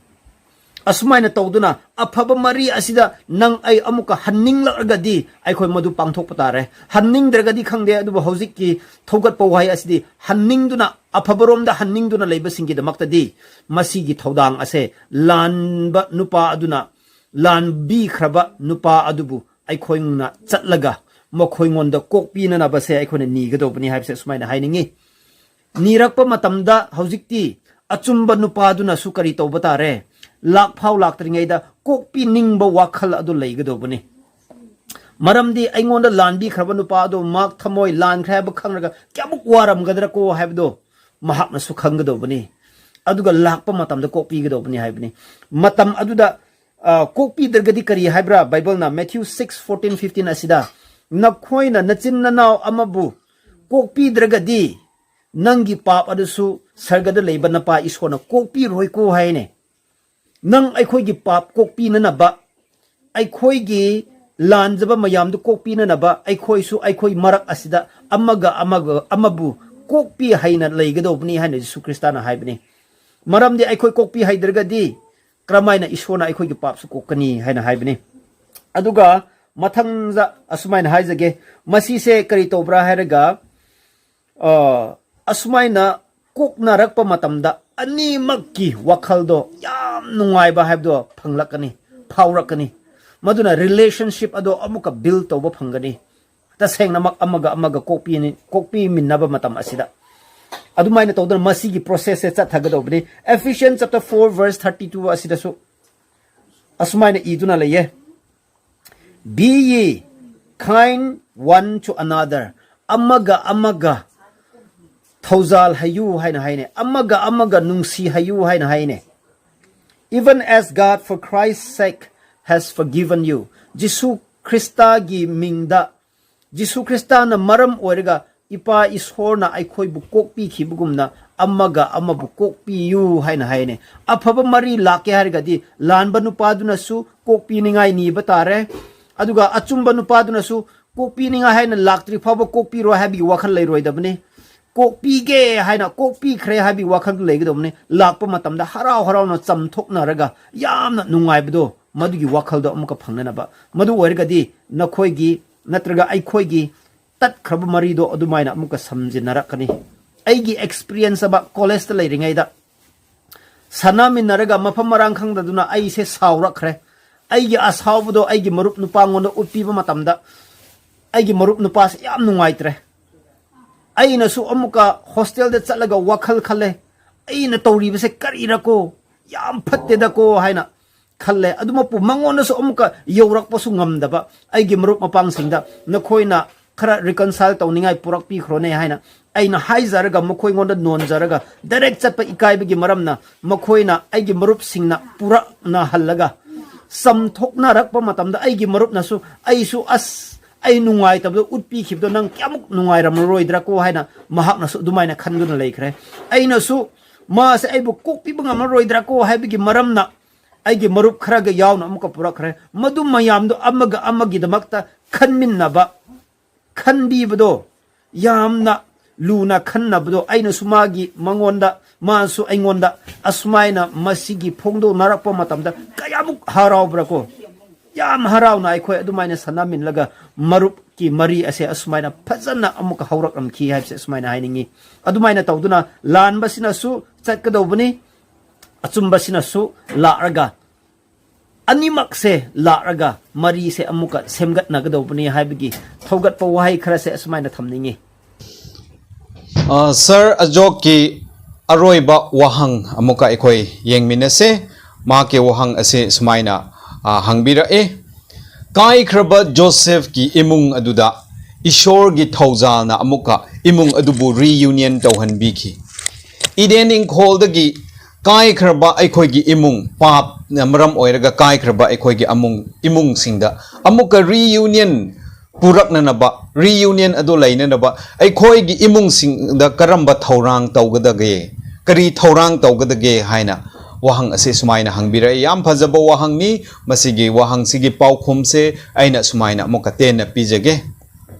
ꯑꯁꯨꯃꯥꯏꯅ ꯇꯧꯗꯨꯅ ꯑꯐꯕ ꯃꯔꯤ ꯑꯁꯤꯗ ꯅꯪ ꯑꯩ ꯑꯃꯨꯛꯀ ꯍꯟꯅꯤꯡꯂꯛꯂꯒꯗꯤ ꯑꯩꯈꯣꯏ ꯃꯗꯨ ꯄꯥꯡꯊꯣꯛꯄ ꯇꯥꯔꯦ꯫ ꯍꯟꯅꯤꯡꯗ꯭ꯔꯒꯗꯤ ꯈꯪꯗꯦ, ꯑꯗꯨꯕꯨ ꯍꯧꯖꯤꯛꯀꯤ ꯊꯧꯒꯠꯄ ꯋꯥꯍꯩ ꯑꯁꯤꯗꯤ ꯍꯟꯅꯤꯡꯗꯨꯅ, ꯑꯐꯕꯔꯣꯝꯗ ꯍꯟꯅꯤꯡꯗꯨꯅ ꯂꯩꯕꯁꯤꯡꯒꯤꯗꯃꯛꯇꯗꯤ ꯃꯁꯤꯒꯤ ꯊꯧꯗꯥꯡ ꯑꯁꯦ ꯂꯥꯟꯕ ꯅꯨꯄꯥ ꯑꯗꯨꯅ, ꯂꯥꯟꯕꯤꯈ꯭ꯔꯕ ꯅꯨꯄꯥ ꯑꯗꯨꯕꯨ ꯑꯩꯈꯣꯏꯅ ꯆꯠꯂꯒ ꯃꯈꯣꯏꯉꯣꯟꯗ ꯀꯣꯛꯄꯤꯅꯅꯕꯁꯦ ꯑꯩꯈꯣꯏꯅ ꯅꯤꯒꯗꯧꯕꯅꯤ ꯍꯥꯏꯕꯁꯦ ꯑꯁꯨꯃꯥꯏꯅ ꯍꯥꯏꯅꯤꯡꯉꯤ꯫ ꯅꯤꯔꯛꯄ ꯃꯇꯝꯗ ꯍꯧꯖꯤꯛꯇꯤ ꯑꯆꯨꯝꯕ ꯅꯨꯄꯥꯗꯨꯅꯁꯨ ꯀꯔꯤ ꯇꯧꯕ ꯇꯥꯔꯦ? ꯂꯥꯛ ꯐꯥꯎ ꯂꯥꯛꯇ꯭ꯔꯤꯉꯩꯗ ꯀꯣꯛꯄꯤꯅꯤꯡꯕ ꯋꯥꯈꯜ ꯑꯗꯨ ꯂꯩꯒꯗꯧꯕꯅꯤ꯫ ꯃꯔꯝꯗꯤ ꯑꯩꯉꯣꯟꯗ ꯂꯥꯟꯕꯤꯈ꯭ꯔꯕ ꯅꯨꯄꯥ ꯑꯗꯨ ꯃꯍꯥꯛ ꯊꯃꯣꯏ ꯂꯥꯟꯈ꯭ꯔꯦ ꯍꯥꯏꯕ ꯈꯪꯂꯒ ꯀꯌꯥꯃꯨꯛ ꯋꯥꯔꯝꯒꯗ꯭ꯔꯥ ꯀꯣ ꯍꯥꯏꯕꯗꯣ ꯃꯍꯥꯛꯅꯁꯨ ꯈꯪꯒꯗꯧꯕꯅꯤ꯫ ꯑꯗꯨꯒ ꯂꯥꯛꯄ ꯃꯇꯝꯗ ꯀꯣꯛꯄꯤꯒꯗꯧꯕꯅꯤ ꯍꯥꯏꯕꯅꯤ꯫ ꯃꯇꯝ ꯑꯗꯨꯗ, ꯑ, ꯀꯣꯛꯄꯤꯗ꯭ꯔꯒꯗꯤ ꯀꯔꯤ ꯍꯥꯏꯕ꯭ꯔꯥ? ꯕꯥꯏꯕꯜꯅ Matthew six fourteen fifteen ꯑꯁꯤꯗ, "ꯅꯈꯣꯏꯅ ꯅꯆꯤꯟ ꯅꯅꯥꯎ ꯑꯃꯕꯨ ꯀꯣꯛꯄꯤꯗ꯭ꯔꯒꯗꯤ, ꯅꯪꯒꯤ ꯄꯥꯞ ꯑꯗꯨꯁꯨ ꯁꯔꯒꯗ ꯂꯩꯕ ꯅꯄꯥ ꯏꯁꯣꯔꯅ ꯀꯣꯛꯄꯤꯔꯣꯏꯀꯣ ꯍꯥꯏꯅꯦ꯫ ꯅꯪ ꯑꯩꯈꯣꯏꯒꯤ ꯄꯥꯞ ꯀꯣꯛꯄꯤꯅꯅꯕ, ꯑꯩꯈꯣꯏꯒꯤ ꯂꯥꯟꯖꯕ ꯃꯌꯥꯝꯗꯨ ꯀꯣꯛꯄꯤꯅꯅꯕ ꯑꯩꯈꯣꯏꯁꯨ ꯑꯩꯈꯣꯏ ꯃꯔꯛ ꯑꯁꯤꯗ ꯑꯃꯒ ꯑꯃꯒ ꯑꯃꯕꯨ ꯀꯣꯛꯄꯤ ꯍꯩꯅ ꯂꯩꯒꯗꯧꯕꯅꯤ ꯍꯥꯏꯅ ꯖꯤꯁꯨ ꯈ꯭ꯔꯤꯁꯇꯅ ꯍꯥꯏꯕꯅꯤ꯫ ꯃꯔꯝꯗꯤ ꯑꯩꯈꯣꯏ ꯀꯣꯛꯄꯤ ꯍꯩꯗ꯭ꯔꯒꯗꯤ ꯀꯔꯝꯍꯥꯏꯅ ꯏꯁꯣꯔꯅ ꯑꯩꯈꯣꯏꯒꯤ ꯄꯥꯞꯁꯨ ꯀꯣꯛꯀꯅꯤ ꯍꯥꯏꯅ ꯍꯥꯏꯕꯅꯤ꯫ ꯑꯗꯨꯒ ꯃꯊꯪꯗ ꯑꯁꯨꯃꯥꯏꯅ ꯍꯥꯏꯖꯒꯦ, ꯃꯁꯤꯁꯦ ꯀꯔꯤ ꯇꯧꯕ꯭ꯔꯥ ꯍꯥꯏꯔꯒ, ꯑ, ꯑꯁꯨꯃꯥꯏꯅ ꯀꯣꯛꯅꯔꯛꯄ ꯃꯇꯝꯗ ꯑꯅꯤꯃꯛꯀꯤ ꯋꯥꯈꯜꯗꯣ ꯌꯥꯝ ꯅꯨꯡꯉꯥꯏꯕ ꯍꯥꯏꯕꯗꯣ ꯐꯪꯂꯛꯀꯅꯤ, ꯐꯥꯎꯔꯛꯀꯅꯤ꯫ ꯃꯗꯨꯅ ꯔꯤꯂꯦꯁꯟꯁꯤꯞ ꯑꯗꯣ ꯑꯃꯨꯛꯀ ꯕꯤꯜ ꯇꯧꯕ ꯐꯪꯒꯅꯤ, ꯇꯁꯦꯡꯅꯃꯛ ꯑꯃꯒ ꯑꯃꯒ ꯀꯣꯛꯄꯤꯅꯤ, ꯀꯣꯛꯄꯤꯃꯤꯟꯅꯕ ꯃꯇꯝ ꯑꯁꯤꯗ꯫ ꯑꯗꯨꯃꯥꯏꯅ ꯇꯧꯗꯅ ꯃꯁꯤꯒꯤ ꯄ꯭ꯔꯣꯁꯦꯁꯁꯦ ꯆꯠꯊꯒꯗꯧꯕꯅꯤ꯫ Ephesians chapter four verse thirty two ꯑꯁꯤꯗꯁꯨ ꯑꯁꯨꯃꯥꯏꯅ ꯏꯗꯨꯅ ꯂꯩꯌꯦ, "Be ye kind one to another." ꯑꯃꯒ ꯑꯃꯒ ꯊꯧꯖꯥꯜ ꯍꯩꯌꯨ ꯍꯥꯏꯅ ꯍꯥꯏꯅꯦ, ꯑꯃꯒ ꯑꯃꯒ ꯅꯨꯡꯁꯤ ꯍꯩꯌꯨ ꯍꯥꯏꯅ ꯍꯥꯏꯅꯦ꯫ "Even as God for Christ's sake has forgiven you." ꯖꯤꯁꯨ ꯈ꯭ꯔꯤꯁꯇꯒꯤ ꯃꯤꯡꯗ, ꯖꯤꯁꯨ ꯈ꯭ꯔꯤꯁꯇꯅ ꯃꯔꯝ ꯑꯣꯏꯔꯒ ꯏꯄꯥ ꯏꯁꯣꯔꯅ ꯑꯩꯈꯣꯏꯕꯨ ꯀꯣꯛꯄꯤꯈꯤꯕꯒꯨꯝꯅ ꯑꯃꯒ ꯑꯃꯕꯨ ꯀꯣꯛꯄꯤꯌꯨ ꯍꯥꯏꯅ ꯍꯥꯏꯅꯦ꯫ ꯑꯐꯕ ꯃꯔꯤ ꯂꯥꯛꯀꯦ ꯍꯥꯏꯔꯒꯗꯤ ꯂꯥꯟꯕ ꯅꯨꯄꯥꯗꯨꯅꯁꯨ ꯀꯣꯛꯄꯤꯅꯤꯡꯉꯥꯏ ꯅꯤꯕ ꯇꯥꯔꯦ, ꯑꯗꯨꯒ ꯑꯆꯨꯝꯕ ꯅꯨꯄꯥꯗꯨꯅꯁꯨ ꯀꯣꯛꯄꯤꯅꯤꯡꯉꯥꯏ ꯍꯥꯏꯅ ꯂꯥꯛꯇ꯭ꯔꯤ ꯐꯥꯎꯕ ꯀꯣꯛꯄꯤꯔꯣꯏ ꯍꯥꯏꯕꯒꯤ ꯋꯥꯈꯜ ꯂꯩꯔꯣꯏꯗꯕꯅꯤ꯫ ꯀꯣꯛꯄꯤꯒꯦ ꯍꯥꯏꯅ ꯀꯣꯛꯄꯤꯈ꯭ꯔꯦ ꯍꯥꯏꯕꯒꯤ ꯋꯥꯈꯜꯗꯨ ꯂꯩꯒꯗꯧꯕꯅꯤ꯫ ꯂꯥꯛꯄ ꯃꯇꯝꯗ ꯍꯔꯥꯎ ꯍꯔꯥꯎꯅ ꯆꯝꯊꯣꯛꯅꯔꯒ ꯌꯥꯝꯅ ꯅꯨꯡꯉꯥꯏꯕꯗꯣ, ꯃꯗꯨꯒꯤ ꯋꯥꯈꯜꯗꯣ ꯑꯃꯨꯛꯀ ꯐꯪꯅꯅꯕ꯫ ꯃꯗꯨ ꯑꯣꯏꯔꯒꯗꯤ ꯅꯈꯣꯏꯒꯤ ꯅꯠꯇ꯭ꯔꯒ ꯑꯩꯈꯣꯏꯒꯤ ꯇꯠꯈ꯭ꯔꯕ ꯃꯔꯤꯗꯣ ꯑꯗꯨꯃꯥꯏꯅ ꯑꯃꯨꯛꯀ ꯁꯝꯖꯤꯟꯅꯔꯛꯀꯅꯤ꯫ ꯑꯩꯒꯤ ꯑꯦꯛꯁꯄꯤꯔꯤꯌꯦꯟꯁ ꯑꯃ, ꯀꯣꯂꯦꯖꯇ ꯂꯩꯔꯤꯉꯩꯗ ꯁꯥꯟꯅꯃꯤꯟꯅꯔꯒ ꯃꯐꯝ ꯃꯔꯥꯡ ꯈꯪꯗꯗꯨꯅ ꯑꯩꯁꯦ ꯁꯥꯎꯔꯛꯈ꯭ꯔꯦ꯫ ꯑꯩꯒꯤ ꯑꯁꯥꯎꯕꯗꯣ ꯑꯩꯒꯤ ꯃꯔꯨꯞ ꯅꯨꯄꯥꯉꯣꯟꯗ ꯎꯠꯄꯤꯕ ꯃꯇꯝꯗ ꯑꯩꯒꯤ ꯃꯔꯨꯞ ꯅꯨꯄꯥꯁꯦ ꯌꯥꯝ ꯅꯨꯡꯉꯥꯏꯇ꯭ꯔꯦ꯫ ꯑꯩꯅꯁꯨ ꯑꯃꯨꯛꯀ ꯍꯣꯁꯇꯦꯜꯗ ꯆꯠꯂꯒ ꯋꯥꯈꯜ ꯈꯜꯂꯦ, "ꯑꯩꯅ ꯇꯧꯔꯤꯕꯁꯦ ꯀꯔꯤꯔꯀꯣ? ꯌꯥꯝ ꯐꯠꯇꯦꯗꯀꯣ" ꯍꯥꯏꯅ ꯈꯜꯂꯦ꯫ ꯑꯗꯨꯃꯛꯄꯨ ꯃꯉꯣꯟꯗꯁꯨ ꯑꯃꯨꯛꯀ ꯌꯧꯔꯛꯄꯁꯨ ꯉꯝꯗꯕ ꯑꯩꯒꯤ ꯃꯔꯨꯞ ꯃꯄꯥꯡꯁꯤꯡꯗ, "ꯅꯈꯣꯏꯅ ꯈꯔ ꯔꯤꯀꯟꯁꯥꯏꯜ ꯇꯧꯅꯤꯡꯉꯥꯏ ꯄꯨꯔꯛꯄꯤꯈ꯭ꯔꯣꯅꯦ" ꯍꯥꯏꯅ ꯑꯩꯅ ꯍꯥꯏꯖꯔꯒ, ꯃꯈꯣꯏꯉꯣꯟꯗ ꯅꯣꯟꯖꯔꯒ, ꯗꯥꯏꯔꯦꯛ ꯆꯠꯄ ꯏꯀꯥꯏꯕꯒꯤ ꯃꯔꯝꯅ ꯃꯈꯣꯏꯅ, ꯑꯩꯒꯤ ꯃꯔꯨꯞꯁꯤꯡꯅ ꯄꯨꯔꯛꯅꯍꯜꯂꯒ ꯆꯝꯊꯣꯛꯅꯔꯛꯄ ꯃꯇꯝꯗ ꯑꯩꯒꯤ ꯃꯔꯨꯞꯅꯁꯨ, ꯑꯩꯁꯨ, "ꯑꯁ, ꯑꯩ ꯅꯨꯡꯉꯥꯏꯇꯕꯗꯣ ꯎꯠꯄꯤꯈꯤꯕꯗꯣ ꯅꯪ ꯀꯌꯥꯃꯨꯛ ꯅꯨꯡꯉꯥꯏꯔꯝꯃꯔꯣꯏꯗ꯭ꯔꯥ ꯀꯣ ꯍꯥꯏꯅ ꯃꯍꯥꯛꯅꯁꯨ ꯑꯗꯨꯃꯥꯏꯅ ꯈꯟꯗꯨꯅ ꯂꯩꯈ꯭ꯔꯦ꯫ ꯑꯩꯅꯁꯨ ꯃꯥꯁꯦ ꯑꯩꯕꯨ ꯀꯣꯛꯄꯤꯕ ꯉꯝꯃꯔꯣꯏꯗ꯭ꯔꯥ ꯀꯣ ꯍꯥꯏꯕꯒꯤ ꯃꯔꯝꯅ ꯑꯩꯒꯤ ꯃꯔꯨꯞ ꯈꯔꯒ ꯌꯥꯎꯅ ꯑꯃꯨꯛꯀ ꯄꯨꯔꯛꯈ꯭ꯔꯦ꯫ ꯃꯗꯨ ꯃꯌꯥꯝꯗꯣ ꯑꯃꯒ ꯑꯃꯒꯤꯗꯃꯛꯇ ꯈꯟꯃꯤꯟꯅꯕ, ꯈꯟꯕꯤꯕꯗꯣ, ꯌꯥꯝꯅ ꯂꯨꯅ ꯈꯟꯅꯕꯗꯣ, ꯑꯩꯅꯁꯨ ꯃꯥꯒꯤ, ꯃꯉꯣꯟꯗ, ꯃꯥꯁꯨ ꯑꯩꯉꯣꯟꯗ, ꯑꯁꯨꯃꯥꯏꯅ ꯃꯁꯤꯒꯤ ꯐꯣꯡꯗꯣꯛꯅꯔꯛꯄ ꯃꯇꯝꯗ ꯀꯌꯥꯃꯨꯛ ꯍꯔꯥꯎꯕ꯭ꯔꯥ ꯀꯣ꯫ ꯌꯥꯝ ꯍꯔꯥꯎꯅ ꯑꯩꯈꯣꯏ ꯑꯗꯨꯃꯥꯏꯅ ꯁꯥꯟꯅꯃꯤꯟꯂꯒ ꯃꯔꯨꯞꯀꯤ ꯃꯔꯤ ꯑꯁꯦ ꯑꯁꯨꯃꯥꯏꯅ ꯐꯖꯅ ꯑꯃꯨꯛꯀ ꯍꯧꯔꯛꯂꯝꯈꯤ ꯍꯥꯏꯕꯁꯦ ꯑꯁꯨꯃꯥꯏꯅ ꯍꯥꯏꯅꯤꯡꯉꯤ꯫ ꯑꯗꯨꯃꯥꯏꯅ ꯇꯧꯗꯨꯅ ꯂꯥꯟꯕꯁꯤꯅꯁꯨ ꯆꯠꯀꯗꯧꯕꯅꯤ, ꯑꯆꯨꯝꯕꯁꯤꯅꯁꯨ ꯂꯥꯛꯂꯒ, ꯑꯅꯤꯃꯛꯁꯦ ꯂꯥꯛꯂꯒ ꯃꯔꯤꯁꯦ ꯑꯃꯨꯛꯀ ꯁꯦꯝꯒꯠꯅꯒꯗꯧꯕꯅꯤ ꯍꯥꯏꯕꯒꯤ ꯊꯧꯒꯠꯄ ꯋꯥꯍꯩ ꯈꯔꯁꯦ ꯑꯁꯨꯃꯥꯏꯅ ꯊꯝꯅꯤꯡꯉꯤ꯫ ꯑ, ꯁꯥꯔ ꯑꯖꯣꯛꯀꯤ ꯑꯔꯣꯏꯕ ꯋꯥꯍꯪ ꯑꯃꯨꯛꯀ ꯑꯩꯈꯣꯏ ꯌꯦꯡꯃꯤꯟꯅꯁꯦ꯫ ꯃꯍꯥꯛꯀꯤ ꯋꯥꯍꯪ ꯑꯁꯤ ꯁꯨꯃꯥꯏꯅ, ꯑ, ꯍꯪꯕꯤꯔꯛꯑꯦ, "ꯀꯥꯏꯈ꯭ꯔꯕ ꯖꯣꯁꯦꯐꯀꯤ ꯏꯃꯨꯡ ꯑꯗꯨꯗ ꯏꯁꯣꯔꯒꯤ ꯊꯧꯖꯥꯜꯅ ꯑꯃꯨꯛꯀ ꯏꯃꯨꯡ ꯑꯗꯨꯕꯨ reunion ꯇꯧꯍꯟꯕꯤꯈꯤ꯫ ꯏꯗꯦꯟ ꯏꯪꯈꯣꯜꯗꯒꯤ ꯀꯥꯏꯈ꯭ꯔꯕ ꯑꯩꯈꯣꯏꯒꯤ ꯏꯃꯨꯡ, ꯄꯥꯞꯅ ꯃꯔꯝ ꯑꯣꯏꯔꯒ ꯀꯥꯏꯈ꯭ꯔꯕ ꯑꯩꯈꯣꯏꯒꯤ ꯑꯃꯨꯡ-, ꯏꯃꯨꯡꯁꯤꯡꯗ ꯑꯃꯨꯛꯀ reunion ꯄꯨꯔꯛꯅꯅꯕ, reunion ꯑꯗꯨ ꯂꯩꯅꯅꯕ ꯑꯩꯈꯣꯏꯒꯤ ꯏꯃꯨꯡꯁꯤꯡꯗ ꯀꯔꯝꯕ ꯊꯧꯔꯥꯡ ꯇꯧꯒꯗꯒꯦ? ꯀꯔꯤ ꯊꯧꯔꯥꯡ ꯇꯧꯒꯗꯒꯦ?" ꯍꯥꯏꯅ ꯋꯥꯍꯪ ꯑꯁꯤ ꯁꯨꯃꯥꯏꯅ ꯍꯪꯕꯤꯔꯛꯏ꯫ ꯌꯥꯝ ꯐꯖꯕ ꯋꯥꯍꯪꯅꯤ꯫ ꯃꯁꯤꯒꯤ ꯋꯥꯍꯪꯁꯤꯒꯤ ꯄꯥꯎꯈꯨꯝꯁꯦ ꯑꯩꯅ ꯁꯨꯃꯥꯏꯅ ꯑꯃꯨꯛꯀ ꯇꯦꯟꯅ ꯄꯤꯖꯒꯦ꯫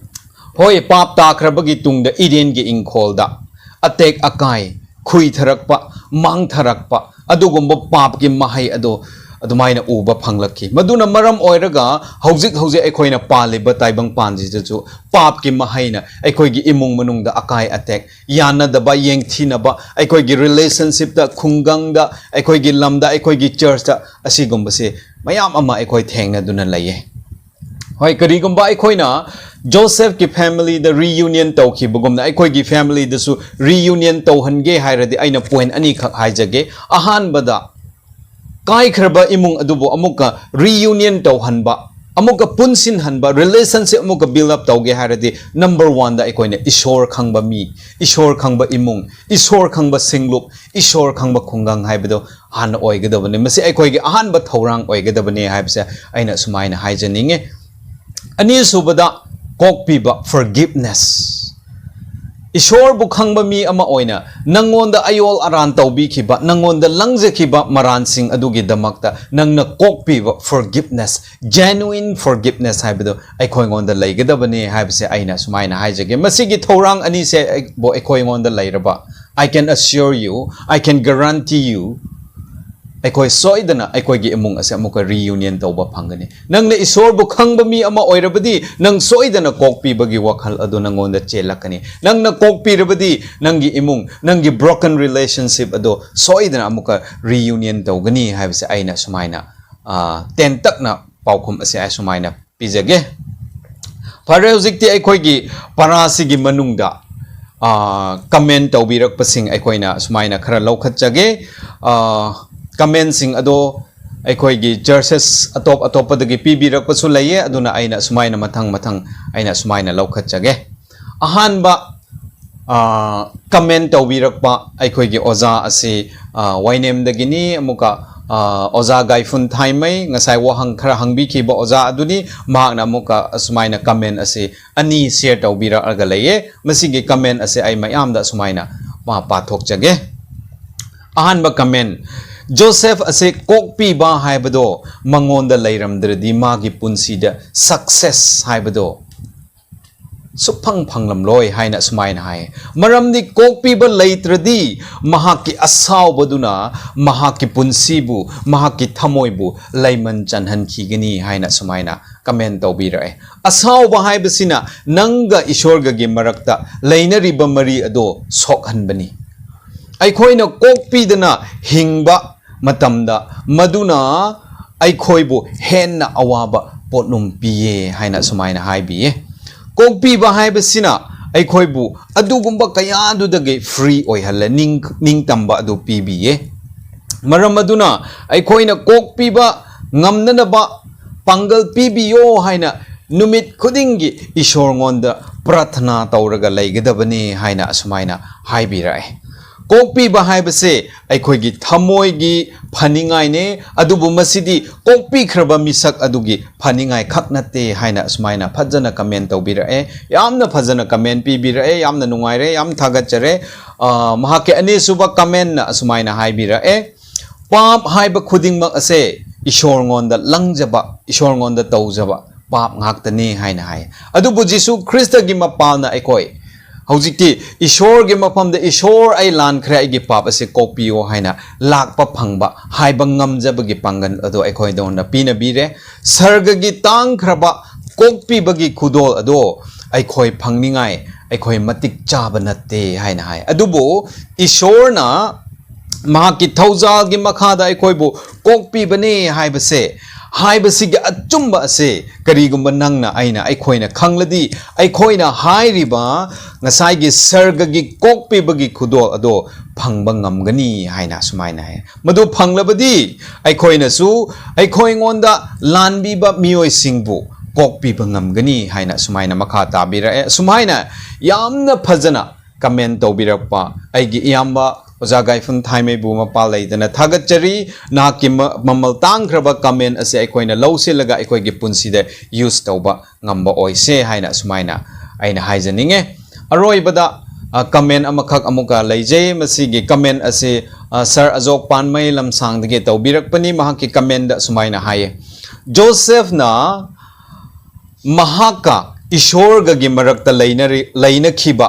ꯍꯣꯏ, ꯄꯥꯞ ꯇꯥꯈ꯭ꯔꯕꯒꯤ ꯇꯨꯡꯗ ꯏꯗꯦꯟꯒꯤ ꯏꯪꯈꯣꯜꯗ ꯑꯇꯦꯛ ꯑꯀꯥꯏ, ꯈꯨꯏꯊꯔꯛꯄ, ꯃꯥꯡꯊꯔꯛꯄ, ꯑꯗꯨꯒꯨꯝꯕ ꯄꯥꯞꯀꯤ ꯃꯍꯩ ꯑꯗꯣ ꯑꯗꯨꯃꯥꯏꯅ ꯎꯕ ꯐꯪꯂꯛꯈꯤ꯫ ꯃꯗꯨꯅ ꯃꯔꯝ ꯑꯣꯏꯔꯒ ꯍꯧꯖꯤꯛ ꯍꯧꯖꯤꯛ ꯑꯩꯈꯣꯏꯅ ꯄꯥꯜꯂꯤꯕ ꯇꯥꯏꯕꯪꯄꯥꯟꯁꯤꯗꯁꯨ ꯄꯥꯞꯀꯤ ꯃꯍꯩꯅ ꯑꯩꯈꯣꯏꯒꯤ ꯏꯃꯨꯡ ꯃꯅꯨꯡꯗ ꯑꯀꯥꯏ ꯑꯇꯦꯛ, ꯌꯥꯅꯗꯕ, ꯌꯦꯡꯊꯤꯅꯕ, ꯑꯩꯈꯣꯏꯒꯤ relationshipꯇ, ꯈꯨꯡꯒꯪꯗ, ꯑꯩꯈꯣꯏꯒꯤ ꯂꯝꯗ, ꯑꯩꯈꯣꯏꯒꯤ churchꯇ ꯑꯁꯤꯒꯨꯝꯕꯁꯦ ꯃꯌꯥꯝ ꯑꯃ ꯑꯩꯈꯣꯏ ꯊꯦꯡꯅꯗꯨꯅ ꯂꯩꯌꯦ꯫ ꯍꯣꯏ, ꯀꯔꯤꯒꯨꯝꯕ ꯑꯩꯈꯣꯏꯅ ꯖꯣꯁꯦꯐꯀꯤ familyꯗ reunion ꯇꯧꯈꯤꯕꯒꯨꯝꯅ ꯑꯩꯈꯣꯏꯒꯤ familyꯗꯁꯨ reunion ꯇꯧꯍꯟꯒꯦ ꯍꯥꯏꯔꯗꯤ ꯑꯩꯅ point ꯑꯅꯤꯈꯛ ꯍꯥꯏꯖꯒꯦ꯫ ꯑꯍꯥꯟꯕꯗ, ꯀꯥꯏꯈ꯭ꯔꯕ ꯏꯃꯨꯡ ꯑꯗꯨꯕꯨ ꯑꯃꯨꯛꯀ reunion ꯇꯧꯍꯟꯕ, ꯑꯃꯨꯛꯀ ꯄꯨꯟꯁꯤꯟꯍꯟꯕ, relationship ꯑꯃꯨꯛꯀ build up ꯇꯧꯒꯦ ꯍꯥꯏꯔꯗꯤ, number oneꯗ ꯑꯩꯈꯣꯏꯅ ꯏꯁꯣꯔ ꯈꯪꯕ ꯃꯤ, ꯏꯁꯣꯔ ꯈꯪꯕ ꯏꯃꯨꯡ, ꯏꯁꯣꯔ ꯈꯪꯕ ꯁꯤꯡꯂꯨꯞ, ꯏꯁꯣꯔ ꯈꯪꯕ ꯈꯨꯡꯒꯪ ꯍꯥꯏꯕꯗꯣ ꯍꯥꯟꯅ ꯑꯣꯏꯒꯗꯕꯅꯤ꯫ ꯃꯁꯤ ꯑꯩꯈꯣꯏꯒꯤ ꯑꯍꯥꯟꯕ ꯊꯧꯔꯥꯡ ꯑꯣꯏꯒꯗꯕꯅꯤ ꯍꯥꯏꯕꯁꯦ ꯑꯩꯅ ꯁꯨꯃꯥꯏꯅ ꯍꯥꯏꯖꯅꯤꯡꯉꯤ꯫ ꯑꯅꯤꯁꯨꯕꯗ, ꯀꯣꯛꯄꯤꯕ, forgiveness꯫ ꯏꯁꯣꯔꯕꯨ ꯈꯪꯕ ꯃꯤ ꯑꯃ ꯑꯣꯏꯅ ꯅꯪꯉꯣꯟꯗ ꯑꯌꯣꯜ ꯑꯔꯥꯟ ꯇꯧꯕꯤꯈꯤꯕ, ꯅꯪꯉꯣꯟꯗ ꯂꯪꯖꯈꯤꯕ ꯃꯔꯥꯟꯁꯤꯡ ꯑꯗꯨꯒꯤꯗꯃꯛꯇ ꯅꯪꯅ ꯀꯣꯛꯄꯤꯕ, forgiveness, genuine forgiveness ꯍꯥꯏꯕꯗꯨ ꯑꯩꯈꯣꯏꯉꯣꯟꯗ ꯂꯩꯒꯗꯕꯅꯤ ꯍꯥꯏꯕꯁꯦ ꯑꯩꯅ ꯁꯨꯃꯥꯏꯅ ꯍꯥꯏꯖꯒꯦ꯫ ꯃꯁꯤꯒꯤ ꯊꯧꯔꯥꯡ ꯑꯅꯤꯁꯦ ꯑꯩꯕꯨ, ꯑꯩꯈꯣꯏꯉꯣꯟꯗ ꯂꯩꯔꯕ, I can assure you, I can guarantee you, ꯑꯩꯈꯣꯏ ꯁꯣꯏꯗꯅ ꯑꯩꯈꯣꯏꯒꯤ ꯏꯃꯨꯡ ꯑꯁꯦ ꯑꯃꯨꯛꯀ reunion ꯇꯧꯕ ꯐꯪꯒꯅꯤ꯫ ꯅꯪꯅ ꯏꯁꯣꯔꯕꯨ ꯈꯪꯕ ꯃꯤ ꯑꯃ ꯑꯣꯏꯔꯕꯗꯤ, ꯅꯪ ꯁꯣꯏꯗꯅ ꯀꯣꯛꯄꯤꯕꯒꯤ ꯋꯥꯈꯜ ꯑꯗꯨ ꯅꯪꯉꯣꯟꯗ ꯆꯦꯜꯂꯛꯀꯅꯤ꯫ ꯅꯪꯅ ꯀꯣꯛꯄꯤꯔꯕꯗꯤ, ꯅꯪꯒꯤ ꯏꯃꯨꯡ, ꯅꯪꯒꯤ broken relationship ꯑꯗꯨ ꯁꯣꯏꯗꯅ ꯑꯃꯨꯛꯀ reunion ꯇꯧꯒꯅꯤ ꯍꯥꯏꯕꯁꯦ ꯑꯩꯅ ꯁꯨꯃꯥꯏꯅ, ꯑ, ꯇꯦꯟꯇꯛꯅ ꯄꯥꯎꯈꯨꯝ ꯑꯁꯦ ꯑꯩ ꯁꯨꯃꯥꯏꯅ ꯄꯤꯖꯒꯦ꯫ ꯐꯔꯦ, ꯍꯧꯖꯤꯛꯇꯤ ꯑꯩꯈꯣꯏꯒꯤ ꯄꯔꯥꯁꯤꯒꯤ ꯃꯅꯨꯡꯗ, ꯑ, comment ꯇꯧꯕꯤꯔꯛꯄꯁꯤꯡ ꯑꯩꯈꯣꯏꯅ ꯁꯨꯃꯥꯏꯅ ꯈꯔ ꯂꯧꯈꯠꯆꯒꯦ꯫ ꯑ, commentꯁꯤꯡ ꯑꯗꯣ ꯑꯩꯈꯣꯏꯒꯤ churches ꯑꯇꯣꯞ ꯑꯇꯣꯞꯄꯗꯒꯤ ꯄꯤꯕꯤꯔꯛꯄꯁꯨ ꯂꯩꯌꯦ, ꯑꯗꯨꯅ ꯑꯩꯅ ꯁꯨꯃꯥꯏꯅ ꯃꯊꯪ ꯃꯊꯪ ꯑꯩꯅ ꯁꯨꯃꯥꯏꯅ ꯂꯧꯈꯠꯆꯒꯦ꯫ ꯑꯍꯥꯟꯕ, ꯑ, comment ꯇꯧꯕꯤꯔꯛꯄ ꯑꯩꯈꯣꯏꯒꯤ ꯑꯣꯖꯥ ꯑꯁꯤ, ꯑ, ꯋꯥꯏꯅꯦꯝꯗꯒꯤꯅꯤ꯫ ꯑꯃꯨꯛꯀ, ꯑ, ꯑꯣꯖꯥ ꯒꯥꯏꯐꯨꯟ ꯊꯥꯏꯃꯩ, ꯉꯁꯥꯏ ꯋꯥꯍꯪ ꯈꯔ ꯍꯪꯕꯤꯈꯤꯕ ꯑꯣꯖꯥ ꯑꯗꯨꯅꯤ, ꯃꯍꯥꯛꯅ ꯑꯃꯨꯛꯀ ꯑꯁꯨꯃꯥꯏꯅ comment ꯑꯁꯤ ꯑꯅꯤ share ꯇꯧꯕꯤꯔꯛꯑꯒ ꯂꯩꯌꯦ꯫ ꯃꯁꯤꯒꯤ comment ꯑꯁꯤ ꯑꯩ ꯃꯌꯥꯝꯗ ꯑꯁꯨꯃꯥꯏꯅ ꯄꯥ-, ꯄꯥꯊꯣꯛꯆꯒꯦ꯫ ꯑꯍꯥꯟꯕ comment, "ꯖꯣꯁꯦꯐ ꯑꯁꯤ ꯀꯣꯛꯄꯤꯕ ꯍꯥꯏꯕꯗꯣ ꯃꯉꯣꯟꯗ ꯂꯩꯔꯝꯗ꯭ꯔꯗꯤ ꯃꯥꯒꯤ ꯄꯨꯟꯁꯤꯗ success ꯍꯥꯏꯕꯗꯣ ꯁꯨꯛꯐꯪ ꯐꯪꯂꯝꯂꯣꯏ" ꯍꯥꯏꯅ ꯑꯁꯨꯃꯥꯏꯅ ꯍꯥꯏ꯫ ꯃꯔꯝꯗꯤ ꯀꯣꯛꯄꯤꯕ ꯂꯩꯇ꯭ꯔꯗꯤ ꯃꯍꯥꯛꯀꯤ ꯑꯁꯥꯎꯕꯗꯨꯅ ꯃꯍꯥꯛꯀꯤ ꯄꯨꯟꯁꯤꯕꯨ, ꯃꯍꯥꯛꯀꯤ ꯊꯃꯣꯏꯕꯨ ꯂꯩꯃꯟ ꯆꯟꯍꯟꯈꯤꯒꯅꯤ ꯍꯥꯏꯅ ꯑꯁꯨꯃꯥꯏꯅ comment ꯇꯧꯕꯤꯔꯛꯑꯦ꯫ ꯑꯁꯥꯎꯕ ꯍꯥꯏꯕꯁꯤꯅ ꯅꯪꯒ ꯏꯁꯣꯔꯒꯒꯤ ꯃꯔꯛꯇ ꯂꯩꯅꯔꯤꯕ ꯃꯔꯤ ꯑꯗꯣ ꯁꯣꯛꯍꯟꯕꯅꯤ꯫ ꯑꯩꯈꯣꯏꯅ ꯀꯣꯛꯄꯤꯗꯅ ꯍꯤꯡꯕ ꯃꯇꯝꯗ ꯃꯗꯨꯅ ꯑꯩꯈꯣꯏꯕꯨ ꯍꯦꯟꯅ ꯑꯋꯥꯕ ꯄꯣꯠꯂꯨꯝ ꯄꯤꯌꯦ ꯍꯥꯏꯅ ꯑꯁꯨꯃꯥꯏꯅ ꯍꯥꯏꯕꯤꯌꯦ꯫ ꯀꯣꯛꯄꯤꯕ ꯍꯥꯏꯕꯁꯤꯅ ꯑꯩꯈꯣꯏꯕꯨ ꯑꯗꯨꯒꯨꯝꯕ ꯀꯌꯥꯗꯨꯗꯒꯤ free ꯑꯣꯏꯍꯜꯂꯦ, ꯅꯤꯡ-, ꯅꯤꯡꯇꯝꯕ ꯑꯗꯨ ꯄꯤꯕꯤꯌꯦ꯫ ꯃꯔꯝ ꯑꯗꯨꯅ ꯑꯩꯈꯣꯏꯅ ꯀꯣꯛꯄꯤꯕ ꯉꯝꯅꯅꯕ ꯄꯥꯡꯒꯜ ꯄꯤꯕꯤꯌꯣ ꯍꯥꯏꯅ ꯅꯨꯃꯤꯠ ꯈꯨꯗꯤꯡꯒꯤ ꯏꯁꯣꯔꯉꯣꯟꯗ ꯄ꯭ꯔꯥꯊꯅꯥ ꯇꯧꯔꯒ ꯂꯩꯒꯗꯕꯅꯤ ꯍꯥꯏꯅ ꯑꯁꯨꯃꯥꯏꯅ ꯍꯥꯏꯕꯤꯔꯛꯑꯦ꯫ ꯀꯣꯛꯄꯤꯕ ꯍꯥꯏꯕꯁꯦ ꯑꯩꯈꯣꯏꯒꯤ ꯊꯃꯣꯏꯒꯤ ꯐꯅꯤꯡꯉꯥꯏꯅꯦ, ꯑꯗꯨꯕꯨ ꯃꯁꯤꯗꯤ ꯀꯣꯛꯄꯤꯈ꯭ꯔꯕ ꯃꯤꯁꯛ ꯑꯗꯨꯒꯤ ꯐꯅꯤꯡꯉꯥꯏ ꯈꯛ ꯅꯠꯇꯦ ꯍꯥꯏꯅ ꯑꯁꯨꯃꯥꯏꯅ ꯐꯖꯅ comment ꯇꯧꯕꯤꯔꯛꯑꯦ꯫ ꯌꯥꯝꯅ ꯐꯖꯅ comment ꯄꯤꯕꯤꯔꯛꯑꯦ꯫ ꯌꯥꯝꯅ ꯅꯨꯡꯉꯥꯏꯔꯦ꯫ ꯌꯥꯝ ꯊꯥꯒꯠꯆꯔꯦ꯫ ꯑ, ꯃꯍꯥꯛꯀꯤ ꯑꯅꯤꯁꯨꯕ commentꯅ ꯑꯁꯨꯃꯥꯏꯅ ꯍꯥꯏꯕꯤꯔꯛꯑꯦ, "ꯄꯥꯞ ꯍꯥꯏꯕ ꯈꯨꯗꯤꯡꯃꯛ ꯑꯁꯦ ꯏꯁꯣꯔꯉꯣꯟꯗ ꯂꯪꯖꯕ, ꯏꯁꯣꯔꯉꯣꯟꯗ ꯇꯧꯖꯕ ꯄꯥꯞ ꯉꯥꯛꯇꯅꯤ" ꯍꯥꯏꯅ ꯍꯥꯏ꯫ ꯑꯗꯨꯕꯨ ꯖꯤꯁꯨ ꯈ꯭ꯔꯤꯁꯇꯒꯤ ꯃꯄꯥꯜꯅ ꯑꯩꯈꯣꯏ ꯍꯧꯖꯤꯛꯇꯤ ꯏꯁꯣꯔꯒꯤ ꯃꯐꯝꯗ, "ꯏꯁꯣꯔ, ꯑꯩ ꯂꯥꯟꯈ꯭ꯔꯦ, ꯑꯩꯒꯤ ꯄꯥꯞ ꯑꯁꯦ ꯀꯣꯛꯄꯤꯌꯣ" ꯍꯥꯏꯅ ꯂꯥꯛꯄ ꯐꯪꯕ, ꯍꯥꯏꯕ ꯉꯝꯖꯕꯒꯤ ꯄꯥꯡꯒꯜ ꯑꯗꯣ ꯑꯩꯈꯣꯏꯗꯧꯅ ꯄꯤꯅꯕꯤꯔꯦ꯫ ꯁꯔꯒꯒꯤ ꯇꯥꯡꯈ꯭ꯔꯕ ꯀꯣꯛꯄꯤꯕꯒꯤ ꯈꯨꯗꯣꯜ ꯑꯗꯣ ꯑꯩꯈꯣꯏ ꯐꯪꯅꯤꯡꯉꯥꯏ ꯑꯩꯈꯣꯏ ꯃꯇꯤꯛ ꯆꯥꯕ ꯅꯠꯇꯦ ꯍꯥꯏꯅ ꯍꯥꯏ꯫ ꯑꯗꯨꯕꯨ ꯏꯁꯣꯔꯅ ꯃꯍꯥꯛꯀꯤ ꯊꯧꯖꯥꯜꯒꯤ ꯃꯈꯥꯗ ꯑꯩꯈꯣꯏꯕꯨ ꯀꯣꯛꯄꯤꯕꯅꯦ ꯍꯥꯏꯕꯁꯦ, ꯍꯥꯏꯕꯁꯤꯒꯤ ꯑꯆꯨꯝꯕ ꯑꯁꯦ ꯀꯔꯤꯒꯨꯝꯕ ꯅꯪꯅ, ꯑꯩꯅ, ꯑꯩꯈꯣꯏꯅ ꯈꯪꯂꯗꯤ, ꯑꯩꯈꯣꯏꯅ ꯍꯥꯏꯔꯤꯕ ꯉꯁꯥꯏꯒꯤ ꯁꯔꯒꯒꯤ ꯀꯣꯛꯄꯤꯕꯒꯤ ꯈꯨꯗꯣꯜ ꯑꯗꯣ ꯐꯪꯕ ꯉꯝꯒꯅꯤ ꯍꯥꯏꯅ ꯁꯨꯃꯥꯏꯅ ꯍꯥꯏ꯫ ꯃꯗꯨ ꯐꯪꯂꯕꯗꯤ ꯑꯩꯈꯣꯏꯅꯁꯨ ꯑꯩꯈꯣꯏꯉꯣꯟꯗ ꯂꯥꯟꯕꯤꯕ ꯃꯤꯑꯣꯏꯁꯤꯡꯕꯨ ꯀꯣꯛꯄꯤꯕ ꯉꯝꯒꯅꯤ ꯍꯥꯏꯅ ꯁꯨꯃꯥꯏꯅ ꯃꯈꯥ ꯇꯥꯕꯤꯔꯛꯑꯦ꯫ ꯁꯨꯃꯥꯏꯅ ꯌꯥꯝꯅ ꯐꯖꯅ comment ꯇꯧꯕꯤꯔꯛꯄ ꯑꯩꯒꯤ ꯏꯌꯥꯝꯕ ꯑꯣꯖꯥ ꯒꯥꯏꯐꯨꯟ ꯊꯥꯏꯃꯩꯕꯨ ꯃꯄꯥ ꯂꯩꯗꯅ ꯊꯥꯒꯠꯆꯔꯤ꯫ ꯅꯍꯥꯛꯀꯤ ꯃ-, ꯃꯃꯜ ꯇꯥꯡꯈ꯭ꯔꯕ comment ꯑꯁꯦ ꯑꯩꯈꯣꯏꯅ ꯂꯧꯁꯤꯜꯂꯒ ꯑꯩꯈꯣꯏꯒꯤ ꯄꯨꯟꯁꯤꯗ use ꯇꯧꯕ ꯉꯝꯕ ꯑꯣꯏꯁꯦ ꯍꯥꯏꯅ ꯑꯁꯨꯃꯥꯏꯅ ꯑꯩꯅ ꯍꯥꯏꯖꯅꯤꯡꯉꯦ꯫ ꯑꯔꯣꯏꯕꯗ, ꯑ, comment ꯑꯃꯈꯛ ꯑꯃꯨꯛꯀ ꯂꯩꯖꯩ꯫ ꯃꯁꯤꯒꯤ comment ꯑꯁꯤ, ꯑ, ꯁꯥꯔ ꯑꯖꯣꯛ ꯄꯥꯟꯃꯩ ꯂꯝꯁꯥꯡꯗꯒꯤ ꯇꯧꯕꯤꯔꯛꯄꯅꯤ꯫ ꯃꯍꯥꯛꯀꯤ commentꯗ ꯑꯁꯨꯃꯥꯏꯅ ꯍꯥꯏꯌꯦ, "ꯖꯣꯁꯦꯐꯅ ꯃꯍꯥꯛꯀ ꯏꯁꯣꯔꯒꯒꯤ ꯃꯔꯛꯇ ꯂꯩꯅꯔꯤ-, ꯂꯩꯅꯈꯤꯕ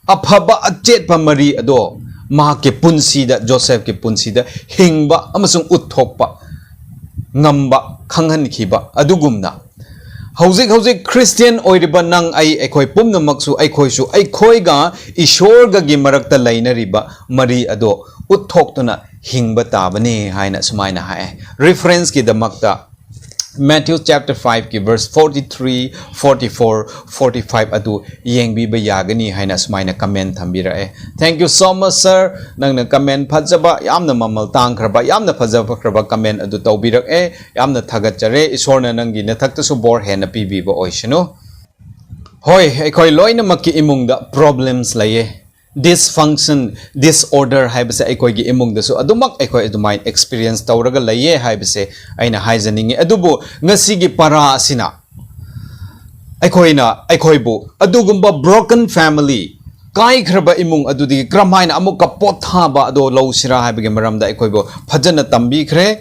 ꯑꯐꯕ ꯑꯆꯦꯠꯄ ꯃꯔꯤ ꯑꯗꯣ ꯃꯍꯥꯛꯀꯤ ꯄꯨꯟꯁꯤꯗ, ꯖꯣꯁꯦꯐꯀꯤ ꯄꯨꯟꯁꯤꯗ ꯍꯤꯡꯕ ꯑꯃꯁꯨꯡ ꯎꯠꯊꯣꯛꯄ ꯉꯝꯕ, ꯈꯪꯍꯟꯈꯤꯕ ꯑꯗꯨꯒꯨꯝꯅ, ꯍꯧꯖꯤꯛ ꯍꯧꯖꯤꯛ ꯈ꯭ꯔꯤꯁꯇꯤꯌꯥꯟ ꯑꯣꯏꯔꯤꯕ ꯅꯪ, ꯑꯩ, ꯑꯩꯈꯣꯏ ꯄꯨꯝꯅꯃꯛꯁꯨ, ꯑꯩꯈꯣꯏꯁꯨ ꯑꯩꯈꯣꯏꯒ ꯏꯁꯣꯔꯒꯒꯤ ꯃꯔꯛꯇ ꯂꯩꯅꯔꯤꯕ ꯃꯔꯤ ꯑꯗꯣ ꯎꯠꯊꯣꯛꯇꯨꯅ ꯍꯤꯡꯕ ꯇꯥꯕꯅꯤ" ꯍꯥꯏꯅ ꯁꯨꯃꯥꯏꯅ ꯍꯥꯏ꯫ Referenceꯀꯤꯗꯃꯛꯇ Matthew chapter fiveꯀꯤ verse forty three, forty four, forty five ꯑꯗꯨ ꯌꯦꯡꯕꯤꯕ ꯌꯥꯒꯅꯤ ꯍꯥꯏꯅ ꯁꯨꯃꯥꯏꯅ comment ꯊꯝꯕꯤꯔꯛꯑꯦ꯫ Thank you so much, sir꯫ ꯅꯪꯅ comment ꯐꯖꯕ, ꯌꯥꯝꯅ ꯃꯃꯜ ꯇꯥꯡꯈ꯭ꯔꯕ, ꯌꯥꯝꯅ ꯐꯖꯈ꯭ꯔꯕ comment ꯑꯗꯨ ꯇꯧꯕꯤꯔꯛꯑꯦ꯫ ꯌꯥꯝꯅ ꯊꯥꯒꯠꯆꯔꯦ꯫ ꯏꯁꯣꯔꯅ ꯅꯪꯒꯤ ꯅꯊꯛꯇꯁꯨ ꯕꯣꯔ ꯍꯦꯟꯅ ꯄꯤꯕꯤꯕ ꯑꯣꯏꯁꯅꯨ꯫ ꯍꯣꯏ, ꯑꯩꯈꯣꯏ ꯂꯣꯏꯅꯃꯛꯀꯤ ꯏꯃꯨꯡꯗ problems ꯂꯩꯌꯦ꯫ dysfunction, disorder ꯍꯥꯏꯕꯁꯦ ꯑꯩꯈꯣꯏꯒꯤ ꯏꯃꯨꯡꯗꯁꯨ ꯑꯗꯨꯃꯛ ꯑꯩꯈꯣꯏ ꯑꯗꯨꯃꯥꯏꯅ experience ꯇꯧꯔꯒ ꯂꯩꯌꯦ ꯍꯥꯏꯕꯁꯦ ꯑꯩꯅ ꯍꯥꯏꯖꯅꯤꯡꯉꯤ꯫ ꯑꯗꯨꯕꯨ ꯉꯁꯤꯒꯤ ꯄꯔꯥ ꯑꯁꯤꯅ ꯑꯩꯈꯣꯏꯅ ꯑꯩꯈꯣꯏꯕꯨ ꯑꯗꯨꯒꯨꯝꯕ broken family, ꯀꯥꯏꯈ꯭ꯔꯕ ꯏꯃꯨꯡ ꯑꯗꯨꯗꯒꯤ ꯀꯔꯝꯍꯥꯏꯅ ꯑꯃꯨꯛꯀ ꯄꯣꯠꯊꯥꯕ ꯑꯗꯣ ꯂꯧꯁꯤꯔꯥ ꯍꯥꯏꯕꯒꯤ ꯃꯔꯝꯗ ꯑꯩꯈꯣꯏꯕꯨ ꯐꯖꯅ ꯇꯝꯕꯤꯈ꯭ꯔꯦ꯫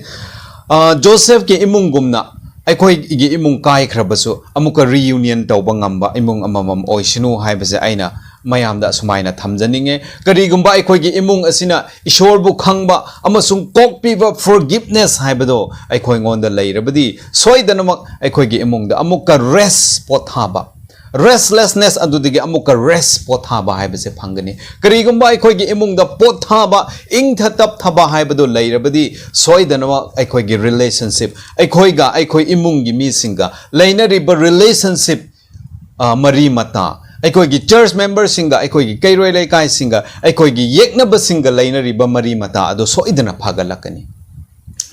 ꯑ, ꯖꯣꯁꯦꯐꯀꯤ ꯏꯃꯨꯡꯒꯨꯝꯅ ꯑꯩꯈꯣꯏꯒꯤ ꯏꯃꯨꯡ ꯀꯥꯏꯈ꯭ꯔꯕꯁꯨ ꯑꯃꯨꯛꯀ reunion ꯇꯧꯕ ꯉꯝꯕ ꯏꯃꯨꯡ ꯑꯃꯃꯝ ꯑꯣꯏꯁꯅꯨ ꯍꯥꯏꯕꯁꯦ ꯑꯩꯅ ꯃꯌꯥꯝꯗ ꯑꯁꯨꯃꯥꯏꯅ ꯊꯝꯖꯅꯤꯡꯉꯦ꯫ ꯀꯔꯤꯒꯨꯝꯕ ꯑꯩꯈꯣꯏꯒꯤ ꯏꯃꯨꯡ ꯑꯁꯤꯅ ꯏꯁꯣꯔꯕꯨ ꯈꯪꯕ ꯑꯃꯁꯨꯡ ꯀꯣꯛꯄꯤꯕ, forgiveness ꯍꯥꯏꯕꯗꯣ ꯑꯩꯈꯣꯏꯉꯣꯟꯗ ꯂꯩꯔꯕꯗꯤ, ꯁꯣꯏꯗꯅꯃꯛ ꯑꯩꯈꯣꯏꯒꯤ ꯏꯃꯨꯡꯗ ꯑꯃꯨꯛꯀ rest, ꯄꯣꯊꯥꯕ, restlessness ꯑꯗꯨꯗꯒꯤ ꯑꯃꯨꯛꯀ rest, ꯄꯣꯊꯥꯕ ꯍꯥꯏꯕꯁꯦ ꯐꯪꯒꯅꯤ꯫ ꯀꯔꯤꯒꯨꯝꯕ ꯑꯩꯈꯣꯏꯒꯤ ꯏꯃꯨꯡꯗ ꯄꯣꯊꯥꯕ, ꯏꯪꯊ ꯇꯞꯊꯕ ꯍꯥꯏꯕꯗꯨ ꯂꯩꯔꯕꯗꯤ, ꯁꯣꯏꯗꯅꯃꯛ ꯑꯩꯈꯣꯏꯒꯤ relationship, ꯑꯩꯈꯣꯏꯒ ꯑꯩꯈꯣꯏ ꯏꯃꯨꯡꯒꯤ ꯃꯤꯁꯤꯡꯒ ꯂꯩꯅꯔꯤꯕ relationship, ꯑ, ꯃꯔꯤ ꯃꯇꯥ, ꯑꯩꯈꯣꯏꯒꯤ church memberꯁꯤꯡꯒ, ꯑꯩꯈꯣꯏꯒꯤ ꯀꯩꯔꯣꯏ ꯂꯩꯀꯥꯏꯁꯤꯡꯒ, ꯑꯩꯈꯣꯏꯒꯤ ꯌꯦꯛꯅꯕꯁꯤꯡꯒ ꯂꯩꯅꯔꯤꯕ ꯃꯔꯤ ꯃꯇꯥ ꯑꯗꯨ ꯁꯣꯏꯗꯅ ꯐꯒꯠꯂꯛꯀꯅꯤ꯫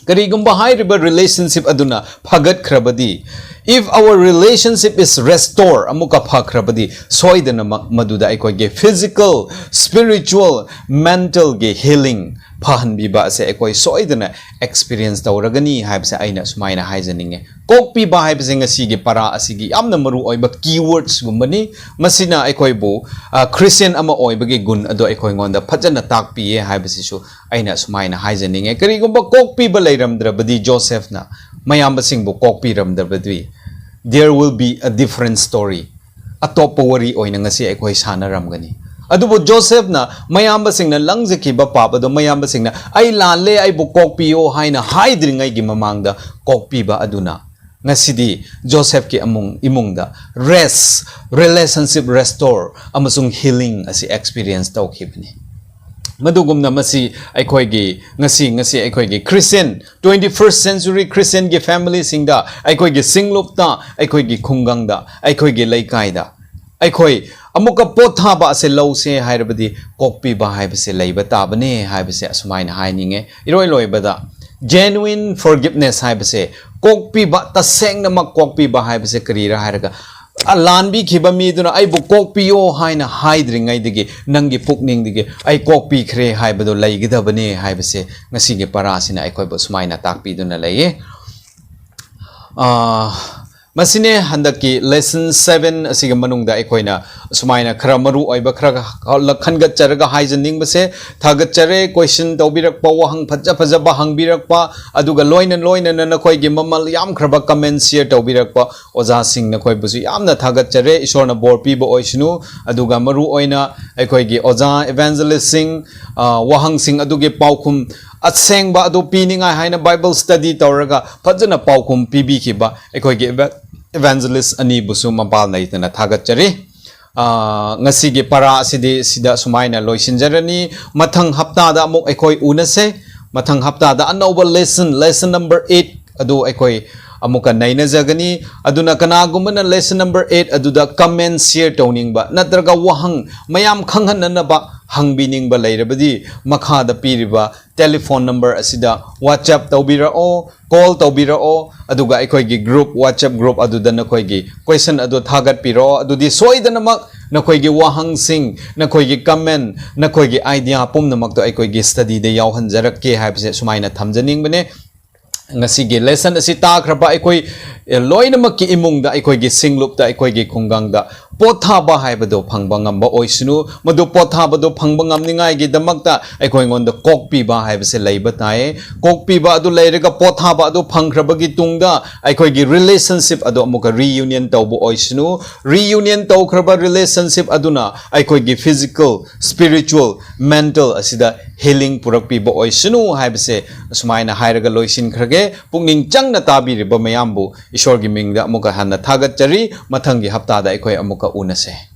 ꯀꯔꯤꯒꯨꯝꯕ ꯍꯥꯏꯔꯤꯕ relationship ꯑꯗꯨꯅ ꯐꯒꯠꯈ꯭ꯔꯕꯗꯤ, if our relationship is restored, ꯑꯃꯨꯛꯀ ꯐꯈ꯭ꯔꯕꯗꯤ, ꯁꯣꯏꯗꯅꯃꯛ ꯃꯗꯨꯗ ꯑꯩꯈꯣꯏꯒꯤ physical, spiritual, mentalꯒꯤ healing ꯐꯍꯟꯕꯤꯕ ꯑꯁꯦ ꯑꯩꯈꯣꯏ ꯁꯣꯏꯗꯅ experience ꯇꯧꯔꯒꯅꯤ ꯍꯥꯏꯕꯁꯦ ꯑꯩꯅ ꯁꯨꯃꯥꯏꯅ ꯍꯥꯏꯖꯅꯤꯡꯉꯦ꯫ ꯀꯣꯛꯄꯤꯕ ꯍꯥꯏꯕꯁꯦ ꯉꯁꯤꯒꯤ ꯄꯔꯥ ꯑꯁꯤꯒꯤ ꯌꯥꯝꯅ ꯃꯔꯨ ꯑꯣꯏꯕ keywordsꯒꯨꯝꯕꯅꯤ꯫ ꯃꯁꯤꯅ ꯑꯩꯈꯣꯏꯕꯨ, ꯑ, Christian ꯑꯃ ꯑꯣꯏꯕꯒꯤ ꯒꯨꯟ ꯑꯗꯣ ꯑꯩꯈꯣꯏꯉꯣꯟꯗ ꯐꯖꯅ ꯇꯥꯛꯄꯤꯌꯦ ꯍꯥꯏꯕꯁꯤꯁꯨ ꯑꯩꯅ ꯁꯨꯃꯥꯏꯅ ꯍꯥꯏꯖꯅꯤꯡꯉꯦ꯫ ꯀꯔꯤꯒꯨꯝꯕ ꯀꯣꯛꯄꯤꯕ ꯂꯩꯔꯝꯗ꯭ꯔꯕꯗꯤ, ꯖꯣꯁꯦꯐꯅ ꯃꯌꯥꯝꯕꯁꯤꯡꯕꯨ ꯀꯣꯛꯄꯤꯔꯝꯗ꯭ꯔꯕꯗꯤ, there will be a different story, ꯑꯇꯣꯞꯄ ꯋꯥꯔꯤ ꯑꯣꯏꯅ ꯉꯁꯤ ꯑꯩꯈꯣꯏ ꯁꯥꯟꯅꯔꯝꯒꯅꯤ꯫ ꯑꯗꯨꯕꯨ ꯖꯣꯁꯦꯐꯅ ꯃꯌꯥꯝꯕꯁꯤꯡꯅ ꯂꯪꯖꯈꯤꯕ ꯄꯥꯞ ꯑꯗꯨ, ꯃꯌꯥꯝꯕꯁꯤꯡꯅ "ꯑꯩ ꯂꯥꯜꯂꯦ, ꯑꯩꯕꯨ ꯀꯣꯛꯄꯤꯌꯣ" ꯍꯥꯏꯅ ꯍꯥꯏꯗ꯭ꯔꯤꯉꯩꯒꯤ ꯃꯃꯥꯡꯗ ꯀꯣꯛꯄꯤꯕ ꯑꯗꯨꯅ ꯉꯁꯤꯗꯤ ꯖꯣꯁꯦꯐꯀꯤ ꯑꯃꯨꯡ-, ꯏꯃꯨꯡꯗ rest, relationship restore ꯑꯃꯁꯨꯡ healing ꯑꯁꯤ experience ꯇꯧꯈꯤꯕꯅꯤ꯫ ꯃꯗꯨꯒꯨꯝꯅ ꯃꯁꯤ ꯑꯩꯈꯣꯏꯒꯤ ꯉꯁꯤ, ꯉꯁꯤ ꯑꯩꯈꯣꯏꯒꯤ Christian, twenty first century Christianꯒꯤ familyꯁꯤꯡꯗ, ꯑꯩꯈꯣꯏꯒꯤ ꯁꯤꯡꯂꯨꯞꯇ, ꯑꯩꯈꯣꯏꯒꯤ ꯈꯨꯡꯒꯪꯗ, ꯑꯩꯈꯣꯏꯒꯤ ꯂꯩꯀꯥꯏꯗ ꯑꯩꯈꯣꯏ ꯑꯃꯨꯛꯀ ꯄꯣꯠꯊꯥꯕ ꯑꯁꯦ ꯂꯧꯁꯦ ꯍꯥꯏꯔꯕꯗꯤ, ꯀꯣꯛꯄꯤꯕ ꯍꯥꯏꯕꯁꯦ ꯂꯩꯕ ꯇꯥꯕꯅꯦ ꯍꯥꯏꯕꯁꯦ ꯑꯁꯨꯃꯥꯏꯅ ꯍꯥꯏꯅꯤꯡꯉꯦ꯫ ꯏꯔꯣꯏ ꯂꯣꯏꯕꯗ, genuine forgiveness ꯍꯥꯏꯕꯁꯦ, ꯀꯣꯛꯄꯤꯕ, ꯇꯁꯦꯡꯅꯃꯛ ꯀꯣꯛꯄꯤꯕ ꯍꯥꯏꯕꯁꯦ ꯀꯔꯤꯔꯥ ꯍꯥꯏꯔꯒ, ꯑ, ꯂꯥꯟꯕꯤꯈꯤꯕ ꯃꯤꯗꯨꯅ ꯑꯩꯕꯨ ꯀꯣꯛꯄꯤꯌꯣ ꯍꯥꯏꯅ ꯍꯥꯏꯗ꯭ꯔꯤꯉꯩꯗꯒꯤ ꯅꯪꯒꯤ ꯄꯨꯛꯅꯤꯡꯗꯒꯤ "ꯑꯩ ꯀꯣꯛꯄꯤꯈ꯭ꯔꯦ" ꯍꯥꯏꯕꯗꯨ ꯂꯩꯒꯗꯕꯅꯤ ꯍꯥꯏꯕꯁꯦ ꯉꯁꯤꯒꯤ ꯄꯔꯥꯁꯤꯅ ꯑꯩꯈꯣꯏꯕꯨ ꯁꯨꯃꯥꯏꯅ ꯇꯥꯛꯄꯤꯗꯨꯅ ꯂꯩꯌꯦ꯫ ꯑ, ꯃꯁꯤꯅꯦ ꯍꯟꯗꯛꯀꯤ lesson seven ꯑꯁꯤꯒꯤ ꯃꯅꯨꯡꯗ ꯑꯩꯈꯣꯏꯅ ꯁꯨꯃꯥꯏꯅ ꯈꯔ ꯃꯔꯨ ꯑꯣꯏꯕ ꯈꯔ ꯈꯟꯒꯠꯆꯔꯒ ꯍꯥꯏꯖꯅꯤꯡꯕꯁꯦ꯫ ꯊꯥꯒꯠꯆꯔꯦ question ꯇꯧꯕꯤꯔꯛꯄ, ꯋꯥꯍꯪ ꯐꯖ ꯐꯖꯕ ꯍꯪꯕꯤꯔꯛꯄ, ꯑꯗꯨꯒ ꯂꯣꯏꯅ ꯂꯣꯏꯅꯅ ꯅꯈꯣꯏꯒꯤ ꯃꯃꯜ ꯌꯥꯝꯈ꯭ꯔꯕ comment share ꯇꯧꯕꯤꯔꯛꯄ ꯑꯣꯖꯥꯁꯤꯡ ꯅꯈꯣꯏꯕꯨꯁꯨ ꯌꯥꯝꯅ ꯊꯥꯒꯠꯆꯔꯦ꯫ ꯏꯁꯣꯔꯅ ꯕꯣꯔ ꯄꯤꯕ ꯑꯣꯏꯁꯅꯨ꯫ ꯑꯗꯨꯒ ꯃꯔꯨ ꯑꯣꯏꯅ ꯑꯩꯈꯣꯏꯒꯤ ꯑꯣꯖꯥ evangelistꯁꯤꯡ, ꯑ, ꯋꯥꯍꯪꯁꯤꯡ ꯑꯗꯨꯒꯤ ꯄꯥꯎꯈꯨꯝ ꯑꯁꯦꯡꯕ ꯑꯗꯨ ꯄꯤꯅꯤꯡꯉꯥꯏ ꯍꯥꯏꯅ Bible study ꯇꯧꯔꯒ ꯐꯖꯅ ꯄꯥꯎꯈꯨꯝ ꯄꯤꯕꯤꯈꯤꯕ ꯑꯩꯈꯣꯏꯒꯤ eva-, evangelist ꯑꯅꯤꯕꯨꯁꯨ ꯃꯄꯥꯜ ꯂꯩꯇꯅ ꯊꯥꯒꯠꯆꯔꯤ꯫ ꯑ, ꯉꯁꯤꯒꯤ ꯄꯔꯥ ꯑꯁꯤꯗꯤ ꯁꯤꯗ ꯁꯨꯃꯥꯏꯅ ꯂꯣꯏꯁꯤꯟꯖꯔꯅꯤ꯫ ꯃꯊꯪ ꯍꯞꯇꯥꯗ ꯑꯃꯨꯛ ꯑꯩꯈꯣꯏ ꯎꯅꯁꯦ꯫ ꯃꯊꯪ ꯍꯞꯇꯥꯗ ꯑꯅꯧꯕ lesson, lesson number eight ꯑꯗꯨ ꯑꯩꯈꯣꯏ ꯑꯃꯨꯛꯀ ꯅꯩꯅꯖꯒꯅꯤ꯫ ꯑꯗꯨꯅ ꯀꯅꯥꯒꯨꯝꯕꯅ lesson number eight ꯑꯗꯨꯗ comment share ꯇꯧꯅꯤꯡꯕ ꯅꯠꯇ꯭ꯔꯒ ꯋꯥꯍꯪ ꯃꯌꯥꯝ ꯈꯪꯍꯟꯅꯅꯕ ꯍꯪꯕꯤꯅꯤꯡꯕ ꯂꯩꯔꯕꯗꯤ ꯃꯈꯥꯗ ꯄꯤꯔꯤꯕ telephone number ꯑꯁꯤꯗ WhatsApp ꯇꯧꯕꯤꯔꯛꯑꯣ, call ꯇꯧꯕꯤꯔꯛꯑꯣ, ꯑꯗꯨꯒ ꯑꯩꯈꯣꯏꯒꯤ group, WhatsApp group ꯑꯗꯨꯗ ꯅꯈꯣꯏꯒꯤ question ꯑꯗꯨ ꯊꯥꯒꯠꯄꯤꯔꯛꯑꯣ꯫ ꯑꯗꯨꯗꯤ ꯁꯣꯏꯗꯅꯃꯛ ꯅꯈꯣꯏꯒꯤ ꯋꯥꯍꯪꯁꯤꯡ, ꯅꯈꯣꯏꯒꯤ comment, ꯅꯈꯣꯏꯒꯤ idea ꯄꯨꯝꯅꯃꯛꯇꯣ ꯑꯩꯈꯣꯏꯒꯤ studyꯗ ꯌꯥꯎꯍꯟꯖꯔꯛꯀꯦ ꯍꯥꯏꯕꯁꯦ ꯁꯨꯃꯥꯏꯅ ꯊꯝꯖꯅꯤꯡꯕꯅꯦ꯫ ꯉꯁꯤꯒꯤ lesson ꯑꯁꯤ ꯇꯥꯈ꯭ꯔꯕ ꯑꯩꯈꯣꯏ, ꯑꯦ, ꯂꯣꯏꯅꯃꯛꯀꯤ ꯏꯃꯨꯡꯗ, ꯑꯩꯈꯣꯏꯒꯤ ꯁꯤꯡꯂꯨꯞꯇ, ꯑꯩꯈꯣꯏꯒꯤ ꯈꯨꯡꯒꯪꯗ ꯄꯣꯊꯥꯕ ꯍꯥꯏꯕꯗꯨ ꯐꯪꯕ ꯉꯝꯕ ꯑꯣꯏꯁꯅꯨ꯫ ꯃꯗꯨ ꯄꯣꯊꯥꯕꯗꯨ ꯐꯪꯕ ꯉꯝꯅꯤꯡꯉꯥꯏꯒꯤꯗꯃꯛꯇ ꯑꯩꯈꯣꯏꯉꯣꯟꯗ ꯀꯣꯛꯄꯤꯕ ꯍꯥꯏꯕꯁꯦ ꯂꯩꯕ ꯇꯥꯏ꯫ ꯀꯣꯛꯄꯤꯕ ꯑꯗꯨ ꯂꯩꯔꯒ ꯄꯣꯊꯥꯕ ꯑꯗꯨ ꯐꯪꯈ꯭ꯔꯕꯒꯤ ꯇꯨꯡꯗ ꯑꯩꯈꯣꯏꯒꯤ relationship ꯑꯗꯨ ꯑꯃꯨꯛꯀ reunion ꯇꯧꯕ ꯑꯣꯏꯁꯅꯨ꯫ Reunion ꯇꯧꯈ꯭ꯔꯕ relationship ꯑꯗꯨꯅ ꯑꯩꯈꯣꯏꯒꯤ physical, spiritual, mental ꯑꯁꯤꯗ healing ꯄꯨꯔꯛꯄꯤꯕ ꯑꯣꯏꯁꯅꯨ ꯍꯥꯏꯕꯁꯦ ꯑꯁꯨꯃꯥꯏꯅ ꯍꯥꯏꯔꯒ ꯂꯣꯏꯁꯤꯟꯈ꯭ꯔꯒꯦ꯫ ꯄꯨꯛꯅꯤꯡ ꯆꯪꯅ ꯇꯥꯕꯤꯔꯤꯕ ꯃꯌꯥꯝꯕꯨ ꯏꯁꯣꯔꯒꯤ ꯃꯤꯡꯗ ꯑꯃꯨꯛꯀ ꯍꯟꯅ ꯊꯥꯒꯠꯆꯔꯤ꯫ ꯃꯊꯪꯒꯤ ꯍꯞꯇꯥꯗ ꯑꯩꯈꯣꯏ ꯑꯃꯨꯛꯀ ꯎꯅꯁꯦ꯫